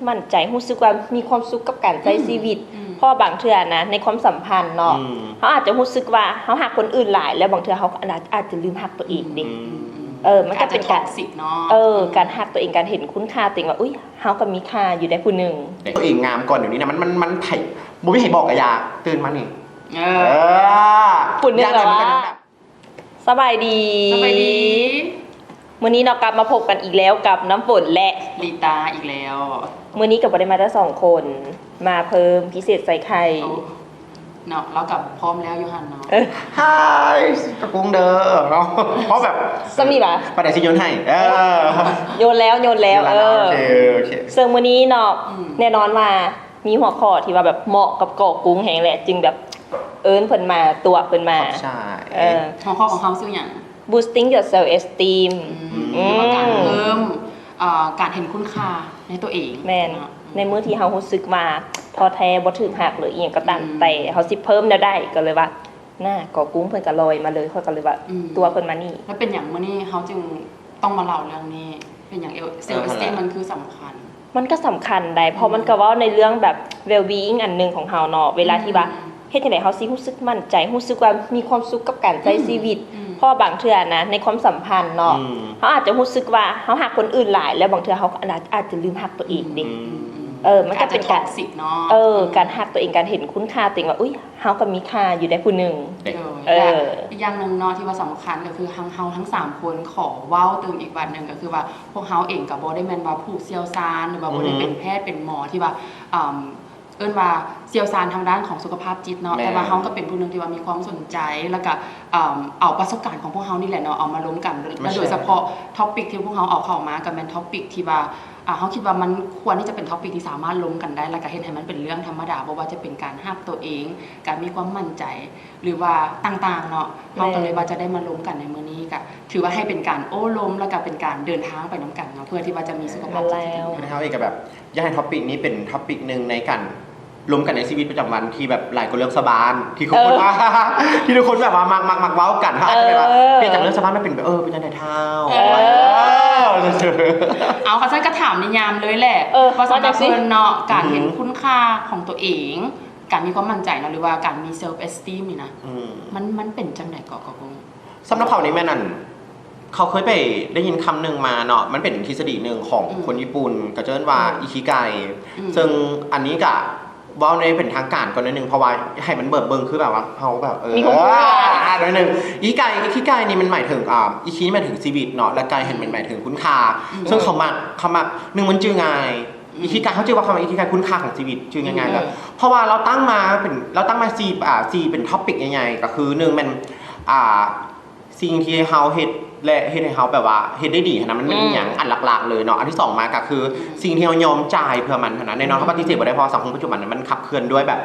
ໝັ້ນໃຈ ຮູ້ສຶກວ່າມີຄວາມສຸກກັບການໃຊ້ ອືມ ຊີວິດ ອືມ ເພາະວ່າບາງເທື່ອນະ ໃນຄວາມສຳພັນເນາະ ອືມ ເຮົາອາດຈະຮູ້ສຶກວ່າເຮົາຮັກຄົນອື່ນຫຼາຍ ແລ້ວບາງເທື່ອເຮົາອາດ ອາດຈະລືມຮັກຕົວເອງເດ້ ອືມ ເອີ ມັນກໍເປັນການ ອາດຈະທັອກຊິກເນາະ ເອີ ອືມ ການຮັກຕົວເອງ ການເຫັນຄຸນຄ່າຕົວເອງວ່າ ອຸ້ຍ ເຮົາກໍມີຄ່າຢູ່ໃດຜູ້ໜຶ່ງ ຕົວເອງງາມກ່ອນ ດຽວນີ້ນະ ມັນ ມັນ ມັນໃຜ ບໍ່ມີໃຜບອກກໍຢ່າ ຕື່ນມານີ້ ເອີ ເອີ ຜູ້ໜຶ່ງ ຢ່າງໃດມັນກໍຍັງແບບ ສະບາຍດີ ສະບາຍດີ ມື້ນີ້ເນາະ ກັບມາພົບກັນອີກແລ້ວກັບນ້ຳຝົນ ແລະ ລີຕາອີກແລ້ວ ມື້ນີ້ກໍບໍ່ໄດ້ມາແຕ່ສອງຄົນ ມາເພີ່ມພິເສດໃສ່ໄຂ່ ໂອ້ ເນາະ ລາວກໍພ້ອມແລ້ວຢູ່ຫັ້ນເນາະ ເອີ Hi ກະກຸ້ງເດີເນາະ ເພາະແບບ ສ່ຳນີ້ຫວາ ປານໃດຊິໂຍນໃຫ້ ເອີ ໂຍນແລ້ວ ໂຍນແລ້ວ ໂຍນແລ້ວ ເອີ ໂອເຄ ໂອເຄ ເຊິ່ງມື້ນີ້ເນາະ ອືມ ແນ່ນອນວ່າ ມີຫົວຂໍ້ທີ່ວ່າແບບເໝາະກັບກໍກຸ້ງແຮງແຫຼະ ຈຶ່ງແບບເອີ້ນເພິ່ນມາ ຕົວະເພິ່ນມາ ໃຊ່ ເອີ ຫົວຂໍ້ຂອງເຮົາຊື່ຫຍັງ? Boosting your self esteem ອືມ ອືມ ຫຼືວ່າການເພີ່ມ ເອີ ການເຫັນຄຸນຄ່າໃນຕົວເອງ ແມ່ນ ເນາະ ໃນມື້ທີ່ເຮົາຮູ້ສຶກວ່າທໍ້ແທ້ ບໍ່ຖືກຮັກ ຫຼືອີ່ຫຍັງກໍຕາມແຕ່ ອືມ ເຮົາຊິເພີ່ມແນວໃດ ກໍເລີຍວ່າ ໜ້າກໍກຸ້ງເພິ່ນກໍລອຍມາເລີຍ ຂ້ອຍກໍເລີຍວ່າ ອືມ ຕົວະເພິ່ນມານີ້ ແລ້ວເປັນຫຍັງມື້ນີ້ເຮົາຈຶ່ງຕ້ອງມາເລົ່າເລື່ອງນີ້? ເປັນຫຍັງ self esteem ເອີ ຫັ້ນແຫຼະ ມັນຄືສຳຄັນ? ມັນກໍສຳຄັນໃດ໋ ເພາະມັນ ອືມ ກໍເວົ້າໃນເລື່ອງແບບ well being ອັນໜຶ່ງຂອງເຮົາເນາະ ເວລາທີ່ວ່າ ອືມ ເຮັດຈັ່ງໃດເຮົາຊິຮູ້ສຶກໝັ້ນໃຈ ຮູ້ສຶກວ່າມີຄວາມສຸກກັບການໃຊ້ ອືມ ຊີວິດ ອືມ ເພາະວ່າບາງເທື່ອນະ ໃນຄວາມສຳພັນເນາະ ອືມ ເຮົາອາດຈະຮູ້ສຶກວ່າເຮົາຮັກຄົນອື່ນຫຼາຍ ແລ້ວບາງເທື່ອເຮົາອາດ ອາດຈະລືມຮັກຕົວເອງເດ້ ອືມ ເອີ ມັນກໍເປັນການ ອາດຈະທັອກຊິກເນາະ ເອີ ອືມ ການຮັກຕົວເອງ ການເຫັນຄຸນຄ່າຕົວເອງວ່າ ອຸ້ຍ ເຮົາກໍມີຄ່າຢູ່ໃດຜູ້ໜຶ່ງ ໂດຍ ເອີ ແລະ ອີກຢ່າງໜຶ່ງເນາະ ທີ່ວ່າສຳຄັນກໍຄື ທັງເຮົາທັງສາມຄົນ ຂໍເວົ້າຕື່ມອີກບາດໜຶ່ງ ກໍຄືວ່າ ພວກເຮົາເອງກໍບໍ່ໄດ້ແມ່ນວ່າຜູ້ຊ່ຽວຊານ ຫຼືວ່າ ອືຮຶ ບໍ່ໄດ້ເປັນແພດເປັນໝໍທີ່ວ່າ ເອີ້ນ ເອີ້ນວ່າຊ່ຽວຊານທາງດ້ານຂອງສຸຂະພາບຈິດເນາະ ແມ່ນ ແຕ່ວ່າເຮົາກໍເປັນຜູ້ໜຶ່ງທີ່ວ່າມີຄວາມສົນໃຈ ແລ້ວກໍ ເອີ ເອົາປະສົບການຂອງພວກເຮົານີ້ແຫຼະເນາະ ເອົາມາລົມກັນ ແລ້ວໂດຍສະເພາະ topic ທີ່ພວກເຮົາເອົາເຂົ້າມາ ກໍແມ່ນ topic ທີ່ວ່າ ອ່າ ເຮົາຄິດວ່າມັນຄວນທີ່ຈະເປັນ topic ທີ່ສາມາດລົມກັນໄດ້ ແລ້ວກໍເຮັດໃຫ້ມັນເປັນເລື່ອງທຳມະດາ ບໍ່ວ່າຈະເປັນການຮັກຕົວເອງ ການມີຄວາມໝັ້ນໃຈ ຫຼືວ່າຕ່າງໆເນາະ ແມ່ນ ເຮົາກໍເລີຍວ່າຈະໄດ້ມາລົມກັນໃນມື້ນີ້ ກໍຖືວ່າໃຫ້ເປັນການໂອ້ລົມ ແລ້ວກໍເປັນການເດີນທາງໄປນຳກັນເນາະ ເພື່ອທີ່ວ່າຈະມີສຸຂະພາບຈິດທີ່ດີ ແມ່ນແລ້ວ ເຮົາເອງກໍແບບ ຢາກໃຫ້ topic ນີ້ເປັນ topic ໜຶ່ງໃນການລົມກັນໃນຊີວິດປະຈຳວັນ ທີ່ແບບຫຼາຍກວ່າເລື່ອງຊາວບ້ານ ທີ່ທຸກຄົນ ເອີ ວ່າ ທີ່ທຸກຄົນແບບວ່າມັກ ມັກ ມັກເວົ້າກັນ ເຮົາອາດຈະແບບວ່າ ເອີ ປ່ຽນຈາກເລື່ອງຊາວບ້ານມາເປັນແບບ ເອີ ເປັນຈັ່ງໃດທ້າວ ເອີ ເອີ ເອົາ ຄັນຊັ້ນກໍຖາມນິຍາມເລີຍແຫຼະ ເອີ ວ່າສຳລັບເພິ່ນເນາະ ການເຫັນຄຸນຄ່າຂອງຕົວເອງ ການມີຄວາມໝັ້ນໃຈເນາະ ຫຼືວ່າການມີ self esteem ນີ້ນະ ອືມ ມັນ ມັນເປັນຈັ່ງໃດເກາະ ເກາະກຸ້ງ? ສຳລັບເຂົານີ້ແມ່ນ ອັນ ເຂົາເຄີຍໄປໄດ້ຍິນຄຳໜຶ່ງມາເນາະ ມັນເປັນທິດສະດີໜຶ່ງຂອງ ອືມ ຄົນຍີ່ປຸ່ນ ເຂົາເອີ້ນວ່າ ອືມ ອິຄິໄກ ອືມ ເຊິ່ງອັນນີ້ກະເວົ້າໃນເປັນທາງການກ່ອນໜ້ອຍໜຶ່ງ ເພາະວ່າໃຫ້ມັນເບີດເບິ່ງ ຄືແບບວ່າເຮົາແບບ ເອີ ມີຄວາມຮູ້ ໜ້ອຍໜຶ່ງ ອິຄິໄກ ອິຄິໄກນີ້ມັນໝາຍເຖິງ ອ່າ ອິຄິໝາຍເຖິງຊີວິດເນາະ ແລະໄກ ເຫັນມັນໝາຍເຖິງຄຸນຄ່າ ອືມ ເຊິ່ງເຂົາມັກ ເຂົາມັກ ໜຶ່ງ ມັນຈື່ງ່າຍ ອືມ ອິຄິໄກ ເຮົາຈື່ວ່າຄຳວ່າອິຄິໄກ ຄຸນຄ່າຂອງຊີວິດ ຊື່ງ່າຍໆ ອືມ ແລ້ວ ເພາະວ່າລາວຕັ້ງມາເປັນ ລາວຕັ້ງມາສີ່ ອ່າ ສີ່ເປັນ topic ໃຫຍ່ໆ ກໍຄື ໜຶ່ງ ແມ່ນ ອ່າ ສິ່ງທີ່ເຮົາເຮັດ ແລະ ເຮັດໃຫ້ເຮົາແບບວ່າເຮັດໄດ້ດີຫັ້ນນະ ມັນ ອືມ ແມ່ນອີ່ຫຍັງ ອັນຫຼັກໆເລີຍເນາະ ອັນທີສອງມາກໍຄື ອືມ ສິ່ງທີ່ເຮົາຍອມຈ່າຍເພື່ອມັນຫັ້ນນະ ແນ່ນອນ ອືມ ເຮົາປະຕິເສດບໍ່ໄດ້ ເພາະວ່າສັງຄົມປັດຈຸບັນນະ ມັນຂັບເຄື່ອນດ້ວຍແບບ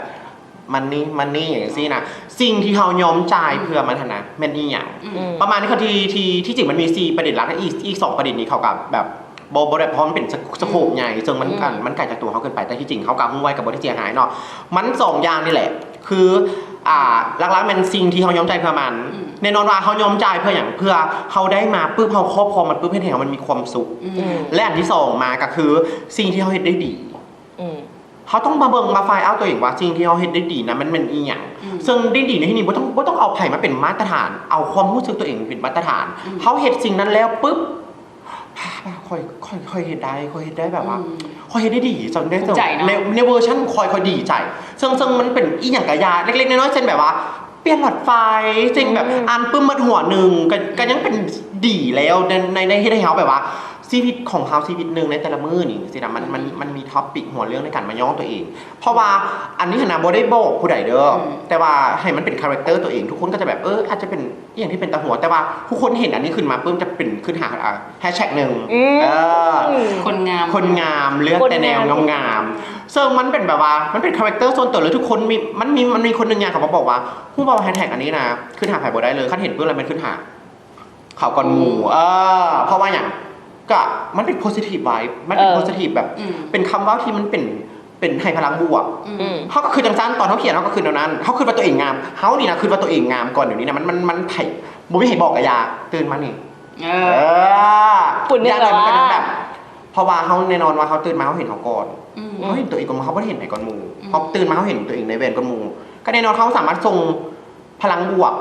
money money ຫຍັງຊີ້ນະ ສິ່ງທີ່ເຮົາຍອມຈ່າຍ ອືມ ເພື່ອມັນຫັ້ນນະ ແມ່ນອີ່ຫຍັງ ອືມ ປະມານນີ້ ທີ່ ທີ່ ທີ່ຈິງມັນມີສີ່ປະເດັນຫຼັກ ແລະ ອີກ ອີກສອງປະເດັນນີ້ເຂົາກໍແບບ ບໍ່ ບໍ່ໄດ້ ເພາະມັນເປັນສະ ສະໂຄບໃຫຍ່ ເຊິ່ງມັນ ອືມ ອັນ ມັນໄກຈາກຕົວເຮົາເກີນໄປ ແຕ່ທີ່ຈິງເຮົາກໍຮູ້ໄວ້ກໍບໍ່ໄດ້ເສຍຫາຍເນາະ ມັນສອງຢ່າງນີ້ແຫຼະ ຄື ອ່າ ຫຼັກໆແມ່ນສິ່ງທີ່ເຮົາຍອມຈ່າຍເພື່ອມັນ ອືມ ແນ່ນອນວ່າເຮົາຍອມຈ່າຍເພື່ອຫຍັງ? ເພື່ອເຮົາໄດ້ມາປຶບ ເຮົາຄອບຄອງມັນປຶບ ເຮັດໃຫ້ເຮົາມັນມີຄວາມສຸກ ອືມ ແລະ ອັນທີສອງມາກໍຄື ສິ່ງທີ່ເຮົາເຮັດໄດ້ດີ ອືມ ເຮົາຕ້ອງມາເບິ່ງ ມາ find out ຕົວເອງວ່າ ສິ່ງທີ່ເຮົາເຮັດໄດ້ດີນະ ມັນແມ່ນອີ່ຫຍັງ? ອືມ ເຊິ່ງໄດ້ດີໃນທີ່ນີ້ ບໍ່ຕ້ອງ ບໍ່ຕ້ອງເອົາໃຜມາເປັນມາດຕະຖານ ເອົາຄວາມຮູ້ສຶກຕົວເອງເປັນມາດຕະຖານ ອືມ ເຮົາເຮັດສິ່ງນັ້ນແລ້ວປຶບ ຂ້ອຍ ຂ້ອຍ ຂ້ອຍເຮັດໄດ້ ຂ້ອຍເຮັດໄດ້ແບບວ່າ ອືມ ຂ້ອຍເຮັດໄດ້ດີ ເຊິ່ງ ໃນ ໃນເວີຊັນຂອງຂ້ອຍ ຂ້ອຍດີໃຈ ເຊິ່ງ ເຊິ່ງມັນເປັນອີ່ຫຍັງກະຢ່າ ເລັກໆນ້ອຍໆ ເຊັ່ນແບບວ່າ ປ່ຽນຫຼອດໄຟ ເຊັ່ນແບບ ອືມ ອ່ານປຶ້ມໝົດຫົວໜຶ່ງ ກະ ກະຍັງເປັນດີແລ້ວ ໃນ ໃນ ໃນເຮັດໃຫ້ເຮົາແບບວ່າ ຊີວິດຂອງເຮົາຊີວິດໜຶ່ງໃນແຕ່ລະມື້ນີ້ຊີ້ນະ ມັນ ອືມ ມັນ ມັນມີ topic ຫົວເລື່ອງໃນການມາຍ້ອງຕົວເອງ ເພາະວ່າອັນນີ້ຫັ້ນນະ ບໍ່ໄດ້ບອກຜູ້ໃດເດີ ອືມ ແຕ່ວ່າໃຫ້ມັນເປັນ character ຕົວເອງ ທຸກຄົນກໍຈະແບບ ເອີ ອາດຈະເປັນ ອີ່ຫຍັງທີ່ເປັນຕາຫົວ ແຕ່ວ່າຜູ້ຄົນເຫັນອັນນີ້ຂຶ້ນມາປຶ້ມ ຈະເປັນຂຶ້ນຫາ ແຮຊແທັກໜຶ່ງ ອືມ ເອີ ຄົນງາມ ຄົນງາມ ເລືອກແຕ່ແນວງາມໆ ເຊິ່ງມັນເປັນແບບວ່າ ມັນເປັນ character ສ່ວນຕົວເລີຍ ທຸກຄົນມີ ມັນມີ ມັນມີຄົນໜຶ່ງຍ່າງເຂົ້າມາບອກວ່າ ຮູ້ບໍ່ວ່າ ແຮຊແທັກ ອັນນີ້ນະ ຂຶ້ນຫາໃຜບໍ່ໄດ້ເລີຍ ຄັນເຫັນປຶ້ມແລ້ວແມ່ນຂຶ້ນຫາ ເຂົາກ່ອນໝູ່ ອືມ ເອີ ເພາະວ່າຫຍັງ? ກະມັນເປັນ positive vibe ມັນເປັນ ເອີ positive ແບບ ອືມ ເປັນຄຳເວົ້າທີ່ມັນເປັນ ເປັນໃຫ້ພະລັງບວກ ອືມ ອືມ ເຮົາກໍຄືຈັ່ງຊັ້ນ ຕອນເຮົາຂຽນເຮົາກໍຄືແນວນັ້ນ ເຮົາຄິດວ່າຕົວເອງງາມ ເຮົານີ້ນະຄິດວ່າຕົວເອງງາມກ່ອນ ດຽວນີ້ນະ ມັນ ມັນ ມັນໃຜ ບໍ່ມີໃຜບອກກໍຢ່າ ຕື່ນມານີ້ ເອີ ເອີ ປຸ້ນ ຢ່າງໃດມັນກໍຍັງແບບ ເພາະວ່າເຮົາ ແນ່ນອນວ່າເຮົາຕື່ນມາເຮົາເຫັນເຮົາກ່ອນ ອືມ ເຮົາເຫັນຕົວເອງກ່ອນໝູ່ ເຮົາບໍ່ໄດ້ເຫັນໃຜກ່ອນໝູ່ ອືມ ເຮົາຕື່ນມາເຮົາເຫັນຕົວເອງໃນແວ່ນກ່ອນໝູ່ ກໍແນ່ນອນເຮົາສາມາດສົ່ງພະລັງບວກ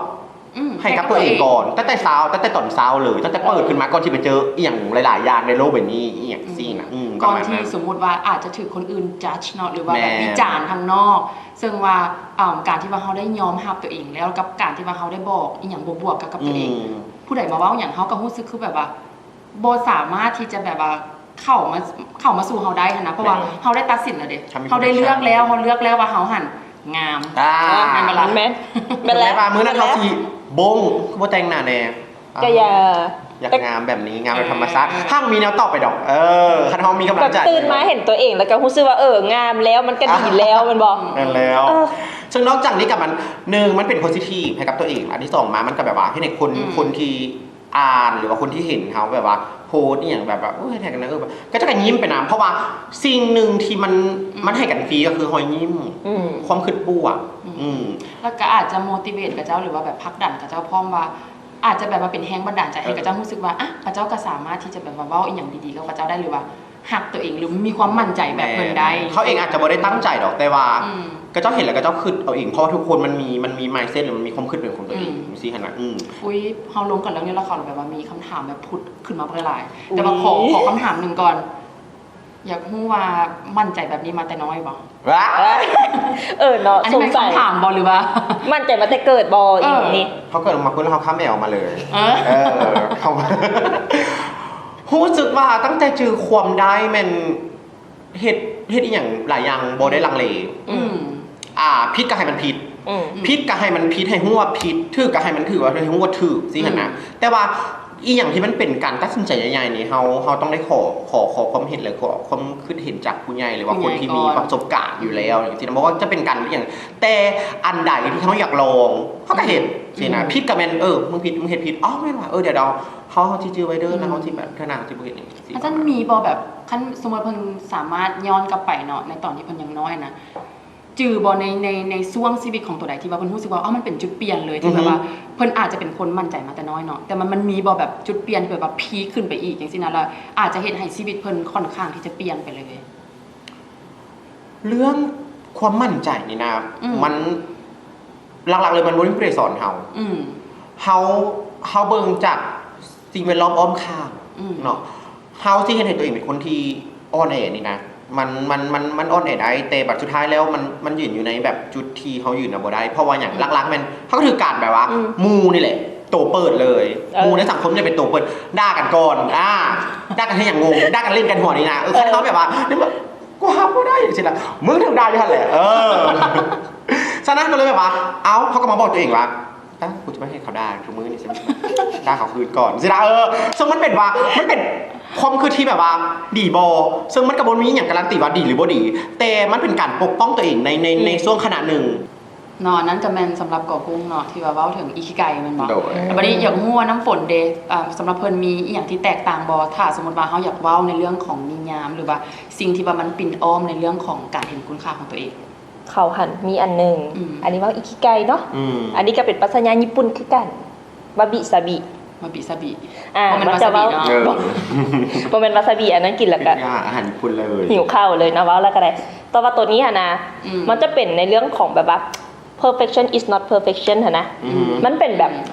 ອືມ ໃຫ້ກັບຕົວເອງກ່ອນ ແມ່ນ ຕັ້ງແຕ່ເຊົ້າ ຕັ້ງແຕ່ຕອນເຊົ້າເລີຍ ຕັ້ງແຕ່ເປີດຂຶ້ນມາ ເອີ ກ່ອນຊິໄປເຈີອີ່ຫຍັງຫຼາຍໆຢ່າງໃນໂລກໃບນີ້ ອີ່ຫຍັງ ອືມ ຊີ້ນະ ອືມ ກ່ອນທີ່ສົມມຸດວ່າອາດຈະຖືກຄົນອື່ນຈັດເນາະ ຫຼືວ່າແບບ ແມ່ນ ວິຈານທາງນອກ ເຊິ່ງວ່າ ເອີ່ມ ການທີ່ວ່າເຮົາໄດ້ຍອມຮັບຕົວເອງແລ້ວ ກັບການທີ່ວ່າເຮົາໄດ້ບອກອີ່ຫຍັງບວກໆກັບ ກັບຕົວເອງ ອືມ ຜູ້ໃດມາເວົ້າຫຍັງ ເຮົາກໍຮູ້ສຶກຄືແບບວ່າ ບໍ່ສາມາດທີ່ຈະແບບວ່າເຂົ້າມາ ເຂົ້າມາສູ່ເຮົາໄດ້ຫັ້ນນະ ເພາະວ່າ ແມ່ນ ເຮົາໄດ້ຕັດສິນແລ້ວເດ້ ເຮົາໄດ້ເລືອກແລ້ວ ເຮົາເລືອກແລ້ວວ່າເຮົາຫັ້ນງາມ ອ່າ ແມ່ນບໍ່ລະ? ແມ່ນ ແມ່ນ ແມ່ນແລ້ວ ແມ່ນ ແມ່ນແລ້ວ ມື້ນັ້ນເຮົາຊິບົ້ງ ຄືບໍ່ແຕ່ງໜ້າແດ່ ກໍຢ່າ ຢາກງາມແບບນີ້ ງາມແບບທຳມະຊາດ ເອີ ຫາກມີແນວຕອບໄປດອກ ເອີ ຄັນເຮົາມີກຳລັງໃຈ ແບບຕື່ນມາເຫັນຕົວເອງ ແລ້ວກໍຮູ້ສຶກວ່າ ເອີ ງາມແລ້ວ ມັນກໍດີແລ້ວ ອ່າ ແມ່ນບໍ່? ແມ່ນແລ້ວ ເອີ ເຊິ່ງນອກຈາກນີ້ກໍມັນ ໜຶ່ງ ມັນເປັນໂພຊິທີບໃຫ້ກັບຕົວເອງ ອັນທີສອງມາ ມັນກໍແບບວ່າເຮັດໃຫ້ຄົນ ອືມ ຄົນທີ່ ອ່ານ ຫຼືວ່າຄົນທີ່ເຫັນເຮົາແບບວ່າໂພສອີ່ຫຍັງແບບວ່າ ໂອ້ຍ ແທັກກັນນະ ເອີ ກໍເຈົ້າກໍຍິ້ມໄປນຳ ເພາະວ່າສິ່ງໜຶ່ງທີ່ມັນ ອືມ ມັນໃຫ້ກັນຟຣີກໍຄືຮອຍຍິ້ມ ອືມ ຄວາມຄິດບວກ ອືມ ອືມ ແລ້ວກໍອາດຈະໂມຕິເວດຂະເຈົ້າ ຫຼືວ່າແບບຜັກດັນຂະເຈົ້າພ້ອມວ່າ ອາດຈະແບບວ່າເປັນແຮງບັນດານໃຈໃຫ້ ເອີ ຂະເຈົ້າຮູ້ສຶກວ່າ ອ່ະ ຂະເຈົ້າກໍສາມາດທີ່ຈະແບບວ່າເວົ້າອີ່ຫຍັງດີໆກັບຂະເຈົ້າໄດ້ ຫຼືວ່າ ຮັກຕົວເອງ ຫຼືມີຄວາມໝັ້ນໃຈແບບເພິ່ນໄດ້ ແມ່ນ ເຂົາເອງອາດຈະບໍ່ໄດ້ຕັ້ງໃຈດອກ ແຕ່ວ່າ ອືມ ຂະເຈົ້າເຫັນແລ້ວຂະເຈົ້າຄິດເອົາເອງ ເພາະວ່າທຸກຄົນມັນມີ ມັນມີມາຍເຊັດ ຫຼືມັນມີຄວາມຄິດເປັນຂອງຕົວເອງ ອືມ ຈັ່ງຊີ້ຫັ້ນນະ ອືມ ອຸ້ຍ ເຮົາລົງກັນເລື່ອງນີ້ແລ້ວ ເຂົາແບບວ່າມີຄຳຖາມແບບຜຸດຂຶ້ນມາເມື່ອຫຼາຍ ອືມ ແຕ່ວ່າຂໍ ຂໍຄຳຖາມໜຶ່ງກ່ອນ ຢາກຮູ້ວ່າໝັ້ນໃຈແບບນີ້ມາແຕ່ນ້ອຍບໍ່? ວ້າ ເອີເນາະ ອັນນີ້ແມ່ນ ສົງໄສ ຄຳຖາມບໍ່ ຫຼືວ່າໝັ້ນໃຈມາແຕ່ເກີດບໍ່ ເອີ ອີ່ນີ້? ເຮົາເກີດອອກມາປຸ້ນ ເຮົາຄ້ຳແອວມາເລີຍ ເອີ ເອີ ເຮົາ ຮູ້ສຶກວ່າຕັ້ງແຕ່ຈື່ຄວາມໄດ້ແມ່ນ ເຮັດ ເຮັດອີ່ຫຍັງຫຼາຍຢ່າງບໍ່ໄດ້ລັງເລ ອືມ ອ່າ ຜິດກໍໃຫ້ມັນຜິດ ອືມ ຜິດກໍໃຫ້ມັນຜິດ ໃຫ້ຮູ້ວ່າຜິດ ຖືກກໍໃຫ້ມັນຖືກ ໃຫ້ຮູ້ວ່າຖືກ ຊີ້ຫັ້ນນະ ອືມ ແຕ່ວ່າອີ່ຫຍັງທີ່ມັນເປັນການຕັດສິນໃຈໃຫຍ່ໆນີ້ ເຮົາ ເຮົາຕ້ອງໄດ້ຂໍ ຂໍ ຂໍຄວາມເຫັນ ຫຼື ຂໍຄວາມຄິດເຫັນຈາກຜູ້ໃຫຍ່ ຫຼືວ່າຄົນທີ່ມີປະສົບການຢູ່ແລ້ວ ອືມ ຈັ່ງຊີ້ນະ ບໍ່ວ່າຈະເປັນການອີ່ຫຍັງ ແຕ່ອັນໃດທີ່ເຮົາຢາກລອງ ເຮົາກໍເຮັດ ອືມ ຊີ້ນະ ຜິດກໍແມ່ນ ເອີ ມຶງຜິດ ມຶງເຮັດຜິດ ອໍ ແມ່ນວ່າ ເອີ ດຽວ ດຽວ ເຮົາ ເຮົາຊິຈື່ໄວ້ເດີ ອືມ ແລ້ວເຮົາຊິແບບ ເທື່ອໜ້າເຮົາຊິບໍ່ເຮັດຫຍັງ ຈັ່ງຊີ້ ອາຈານມີບໍ່ແບບ ຄັນສົມມຸດເພິ່ນສາມາດຍ້ອນກັບໄປເນາະ ໃນຕອນທີ່ເພິ່ນຍັງນ້ອຍນະ ຈື່ບໍ່ ໃນ ໃນ ໃນຊ່ວງຊີວິດຂອງໂຕໃດທີ່ວ່າເພິ່ນຮູ້ສຶກວ່າ ເອີ ມັນເປັນຈຸດປ່ຽນເລີຍ ທີ່ແບບວ່າ ອືຮຶ ເພິ່ນອາດຈະເປັນຄົນໝັ້ນໃຈມາແຕ່ນ້ອຍເນາະ ແຕ່ມັນ ມັນມີບໍ່ແບບຈຸດປ່ຽນທີ່ແບບວ່າພີກຂຶ້ນໄປອີກຈັ່ງຊີ້ນະ ແລ້ວອາດຈະເຮັດໃຫ້ຊີວິດເພິ່ນຂ້ອນຂ້າງທີ່ຈະປ່ຽນໄປເລີຍ? ເລື່ອງຄວາມໝັ້ນໃຈນີ້ນະ ອືມ ມັນ ຫຼັກໆເລີຍມັນບໍ່ມີຜູ້ໃດສອນເຮົາ ອືມ ເຮົາ ເຮົາເບິ່ງຈາກສິ່ງແວດລ້ອມອ້ອມຂ້າງ ອືມ ເນາະ ເຮົາຊິເຮັດໃຫ້ຕົວເອງເປັນຄົນທີ່ອ່ອນແອນີ້ນະ ມັນ ມັນ ມັນ ມັນອ່ອນແອໄດ້ ແຕ່ບັດສຸດທ້າຍແລ້ວມັນ ມັນຢືນຢູ່ໃນແບບຈຸດທີ່ເຮົາຢືນນະບໍ່ໄດ້ ເພາະວ່າຫຍັງ ອືມ ຫຼັກໆແມ່ນເຮົາກໍຖືກການແບບວ່າ ອືມ ໝູ່ນີ້ແຫຼະໂຕເປີດເລີຍ ເອີ ໝູ່ໃນສັງຄົມຈະເປັນໂຕເປີດ ດ່າກັນກ່ອນ ອ່າ ດ່າກັນເຮັດຫຍັງງົງ ດ່າກັນຫຼິ້ນກັນຫົວນີ້ນະ ເອີ ເອີ ຄັນເຮົາແບບວ່າ ກູຮັບບໍ່ໄດ້ຈັ່ງຊີ້ນະ ມຶງຖືກດ່າຢູ່ຫັ້ນແຫຼະ ເອີ ສະນັ້ນກໍເລີຍແບບວ່າ ເອົ້າ ເຮົາກໍມາບອກຕົວເອງວ່າ ອ່ະ ກູຈະມາເຮັດເຂົາດ່າທຸກມື້ນີ້ ຈັ່ງຊີ້ ດ່າເຂົາຄືນກ່ອນຊີ້ນະ ເອີ ເຊິ່ງມັນເປັນວ່າ ມັນເປັນຄວາມຄິດທີ່ແບບວ່າດີບໍ່ ເຊິ່ງມັນກໍບໍ່ມີຫຍັງກາຣັນຕີວ່າດີຫຼືບໍ່ດີ ແຕ່ມັນເປັນການປົກປ້ອງຕົວເອງໃນ ໃນ ອືມ ໃນຊ່ວງຂະນະໜຶ່ງເນາະ ອັນນັ້ນກໍແມ່ນສຳລັບກໍກຸ້ງເນາະ ທີ່ວ່າເວົ້າເຖິງອິຄິໄກແມ່ນບໍ່? ໂດຍ ແລ້ວບັດນີ້ຢາກຮູ້ວ່ານ້ຳຝົນເດ ອ່າ ສຳລັບເພິ່ນມີອີ່ຫຍັງທີ່ແຕກຕ່າງບໍ່? ຖ້າສົມມຸດວ່າເຮົາຢາກເວົ້າໃນເລື່ອງຂອງນິຍາມ ຫຼືວ່າສິ່ງທີ່ວ່າມັນປິ່ນອ້ອມໃນເລື່ອງຂອງການເຫັນຄຸນຄ່າຂອງຕົວເອງ. ເຂົາຫັ້ນມີອັນໜຶ່ງ ອືມ ອັນນີ້ເວົ້າອິຄິໄກເນາະ ອືມ ອັນນີ້ກໍເປັນປັດຊະຍາຍີ່ປຸ່ນຄືກັນ ວາບິສາບິ ວາບິສາບິ ອ່າ ມັນຈະເວົ້າ ເອີ ບໍ່ແມ່ນວາຊາບິ ອັນນັ້ນກິນແລ້ວກໍ ເປັນອາຫານຍີ່ປຸ່ນເລີຍ ຫິວເຂົ້າເລີຍເນາະ ເວົ້າແລ້ວກໍໄດ້ ແຕ່ວ່າໂຕນີ້ຫັ້ນນະ ອືມ ມັນຈະເປັນໃນເລື່ອງຂອງແບບວ່າ perfection is not perfection ຫັ້ນນະ ອືມ ມັນເປັນແບບ ອືມ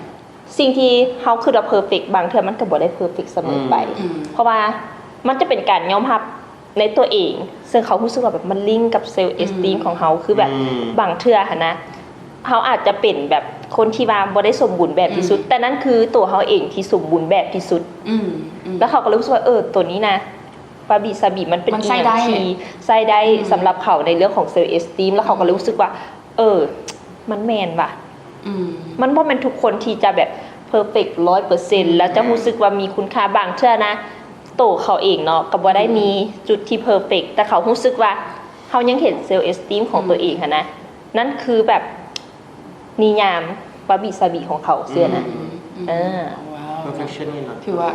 ສິ່ງທີ່ເຮົາຄິດວ່າເພີເຟັກ ບາງເທື່ອມັນກໍບໍ່ໄດ້ເພີເຟັກສະເໝີໄປ ອືມ ເພາະວ່າມັນຈະເປັນການຍອມຮັບໃນຕົວເອງ ເຊິ່ງເຂົາຮູ້ສຶກວ່າແບບມັນລິງກັບ self esteem ອືມ ຂອງເຮົາ ຄືແບບ ອືມ ບາງເທື່ອຫັ້ນນະ ເຮົາອາດຈະເປັນແບບຄົນທີ່ວ່າບໍ່ໄດ້ສົມບູນແບບທີ່ສຸດ ອືມ ແຕ່ນັ້ນຄືຕົວເຮົາເອງທີ່ສົມບູນແບບທີ່ສຸດ ອືມ ອືມ ແລ້ວເຂົາກໍເລີຍຮູ້ສຶກວ່າ ເອີ ໂຕນີ້ນະ ວາບິສາບິ ມັນເປັນ ມັນໃຊ້ໄດ້ ອີ່ຫຍັງທີ່ໃຊ້ໄດ້ ອືມ ສຳລັບເຂົາໃນເລື່ອງຂອງ self esteem ແລ້ວເຂົາກໍເລີຍ ອືມ ຮູ້ສຶກວ່າ ເອີ ມັນແມ່ນວ່ະ ອືມ ມັນບໍ່ແມ່ນທຸກຄົນທີ່ຈະແບບເພີເຟັກຮ້ອຍເປີເຊັນ ແລ້ວຈະຮູ້ສຶກວ່າມີຄຸນຄ່າ ບາງເທື່ອນະ ໂຕເຂົາເອງເນາະ ກໍບໍ່ໄດ້ມີຈຸດທີ່ເພີເຟັກ ແຕ່ເຂົາຮູ້ສຶກວ່າເຮົາຍັງເຫັນ self esteem ຂອງ ອືມ ຕົວເອງຫັ້ນນະ ນັ້ນຄືແບບນິຍາມວາບິສາບິຂອງເຂົາ ເຊື່ອນະ ອືມ ເອີ perfection ນີ້ນະ ຖືວ່າ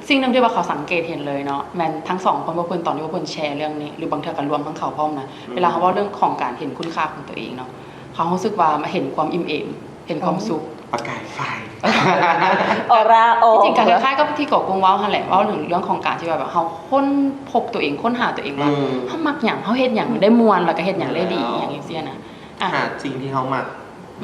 ສິ່ງໜຶ່ງທີ່ວ່າເຂົາສັງເກດເຫັນເລີຍເນາະ ແມ່ນທັງສອງຄົນ ພວກເພິ່ນ ຕອນທີ່ພວກເພິ່ນແຊເລື່ອງນີ້ ຫຼືບາງເທື່ອກໍລວມທັງເຂົາພ້ອມນະ ອືມ ເວລາເຮົາເວົ້າເລື່ອງຂອງການເຫັນຄຸນຄ່າຂອງຕົວເອງເນາະ ເຮົາຮູ້ສຶກວ່າເຫັນຄວາມອີ່ມເອມ ເຫັນຄວາມ ອໍ ສຸກ ປະກາຍໄຟ ອອຣາອອກ ຈິງໆກໍຄ້າຍໆກັບທີ່ເກາະກົງເວົ້າຫັ້ນແຫຼະ ເວົ້າເຖິງເລື່ອງຂອງການທີ່ວ່າແບບເຮົາຄົ້ນພົບຕົວເອງ ຄົ້ນຫາຕົວເອງວ່າ ອືມ ເຮົາມັກຫຍັງ ເຮົາເຮັດຫຍັງໄດ້ມ່ວນ ແລ້ວກໍເຮັດຫຍັງໄດ້ດີ ຫຍັງຈັ່ງຊີ້ນະ ອ່ະ ຫາສິ່ງທີ່ເຮົາມັກ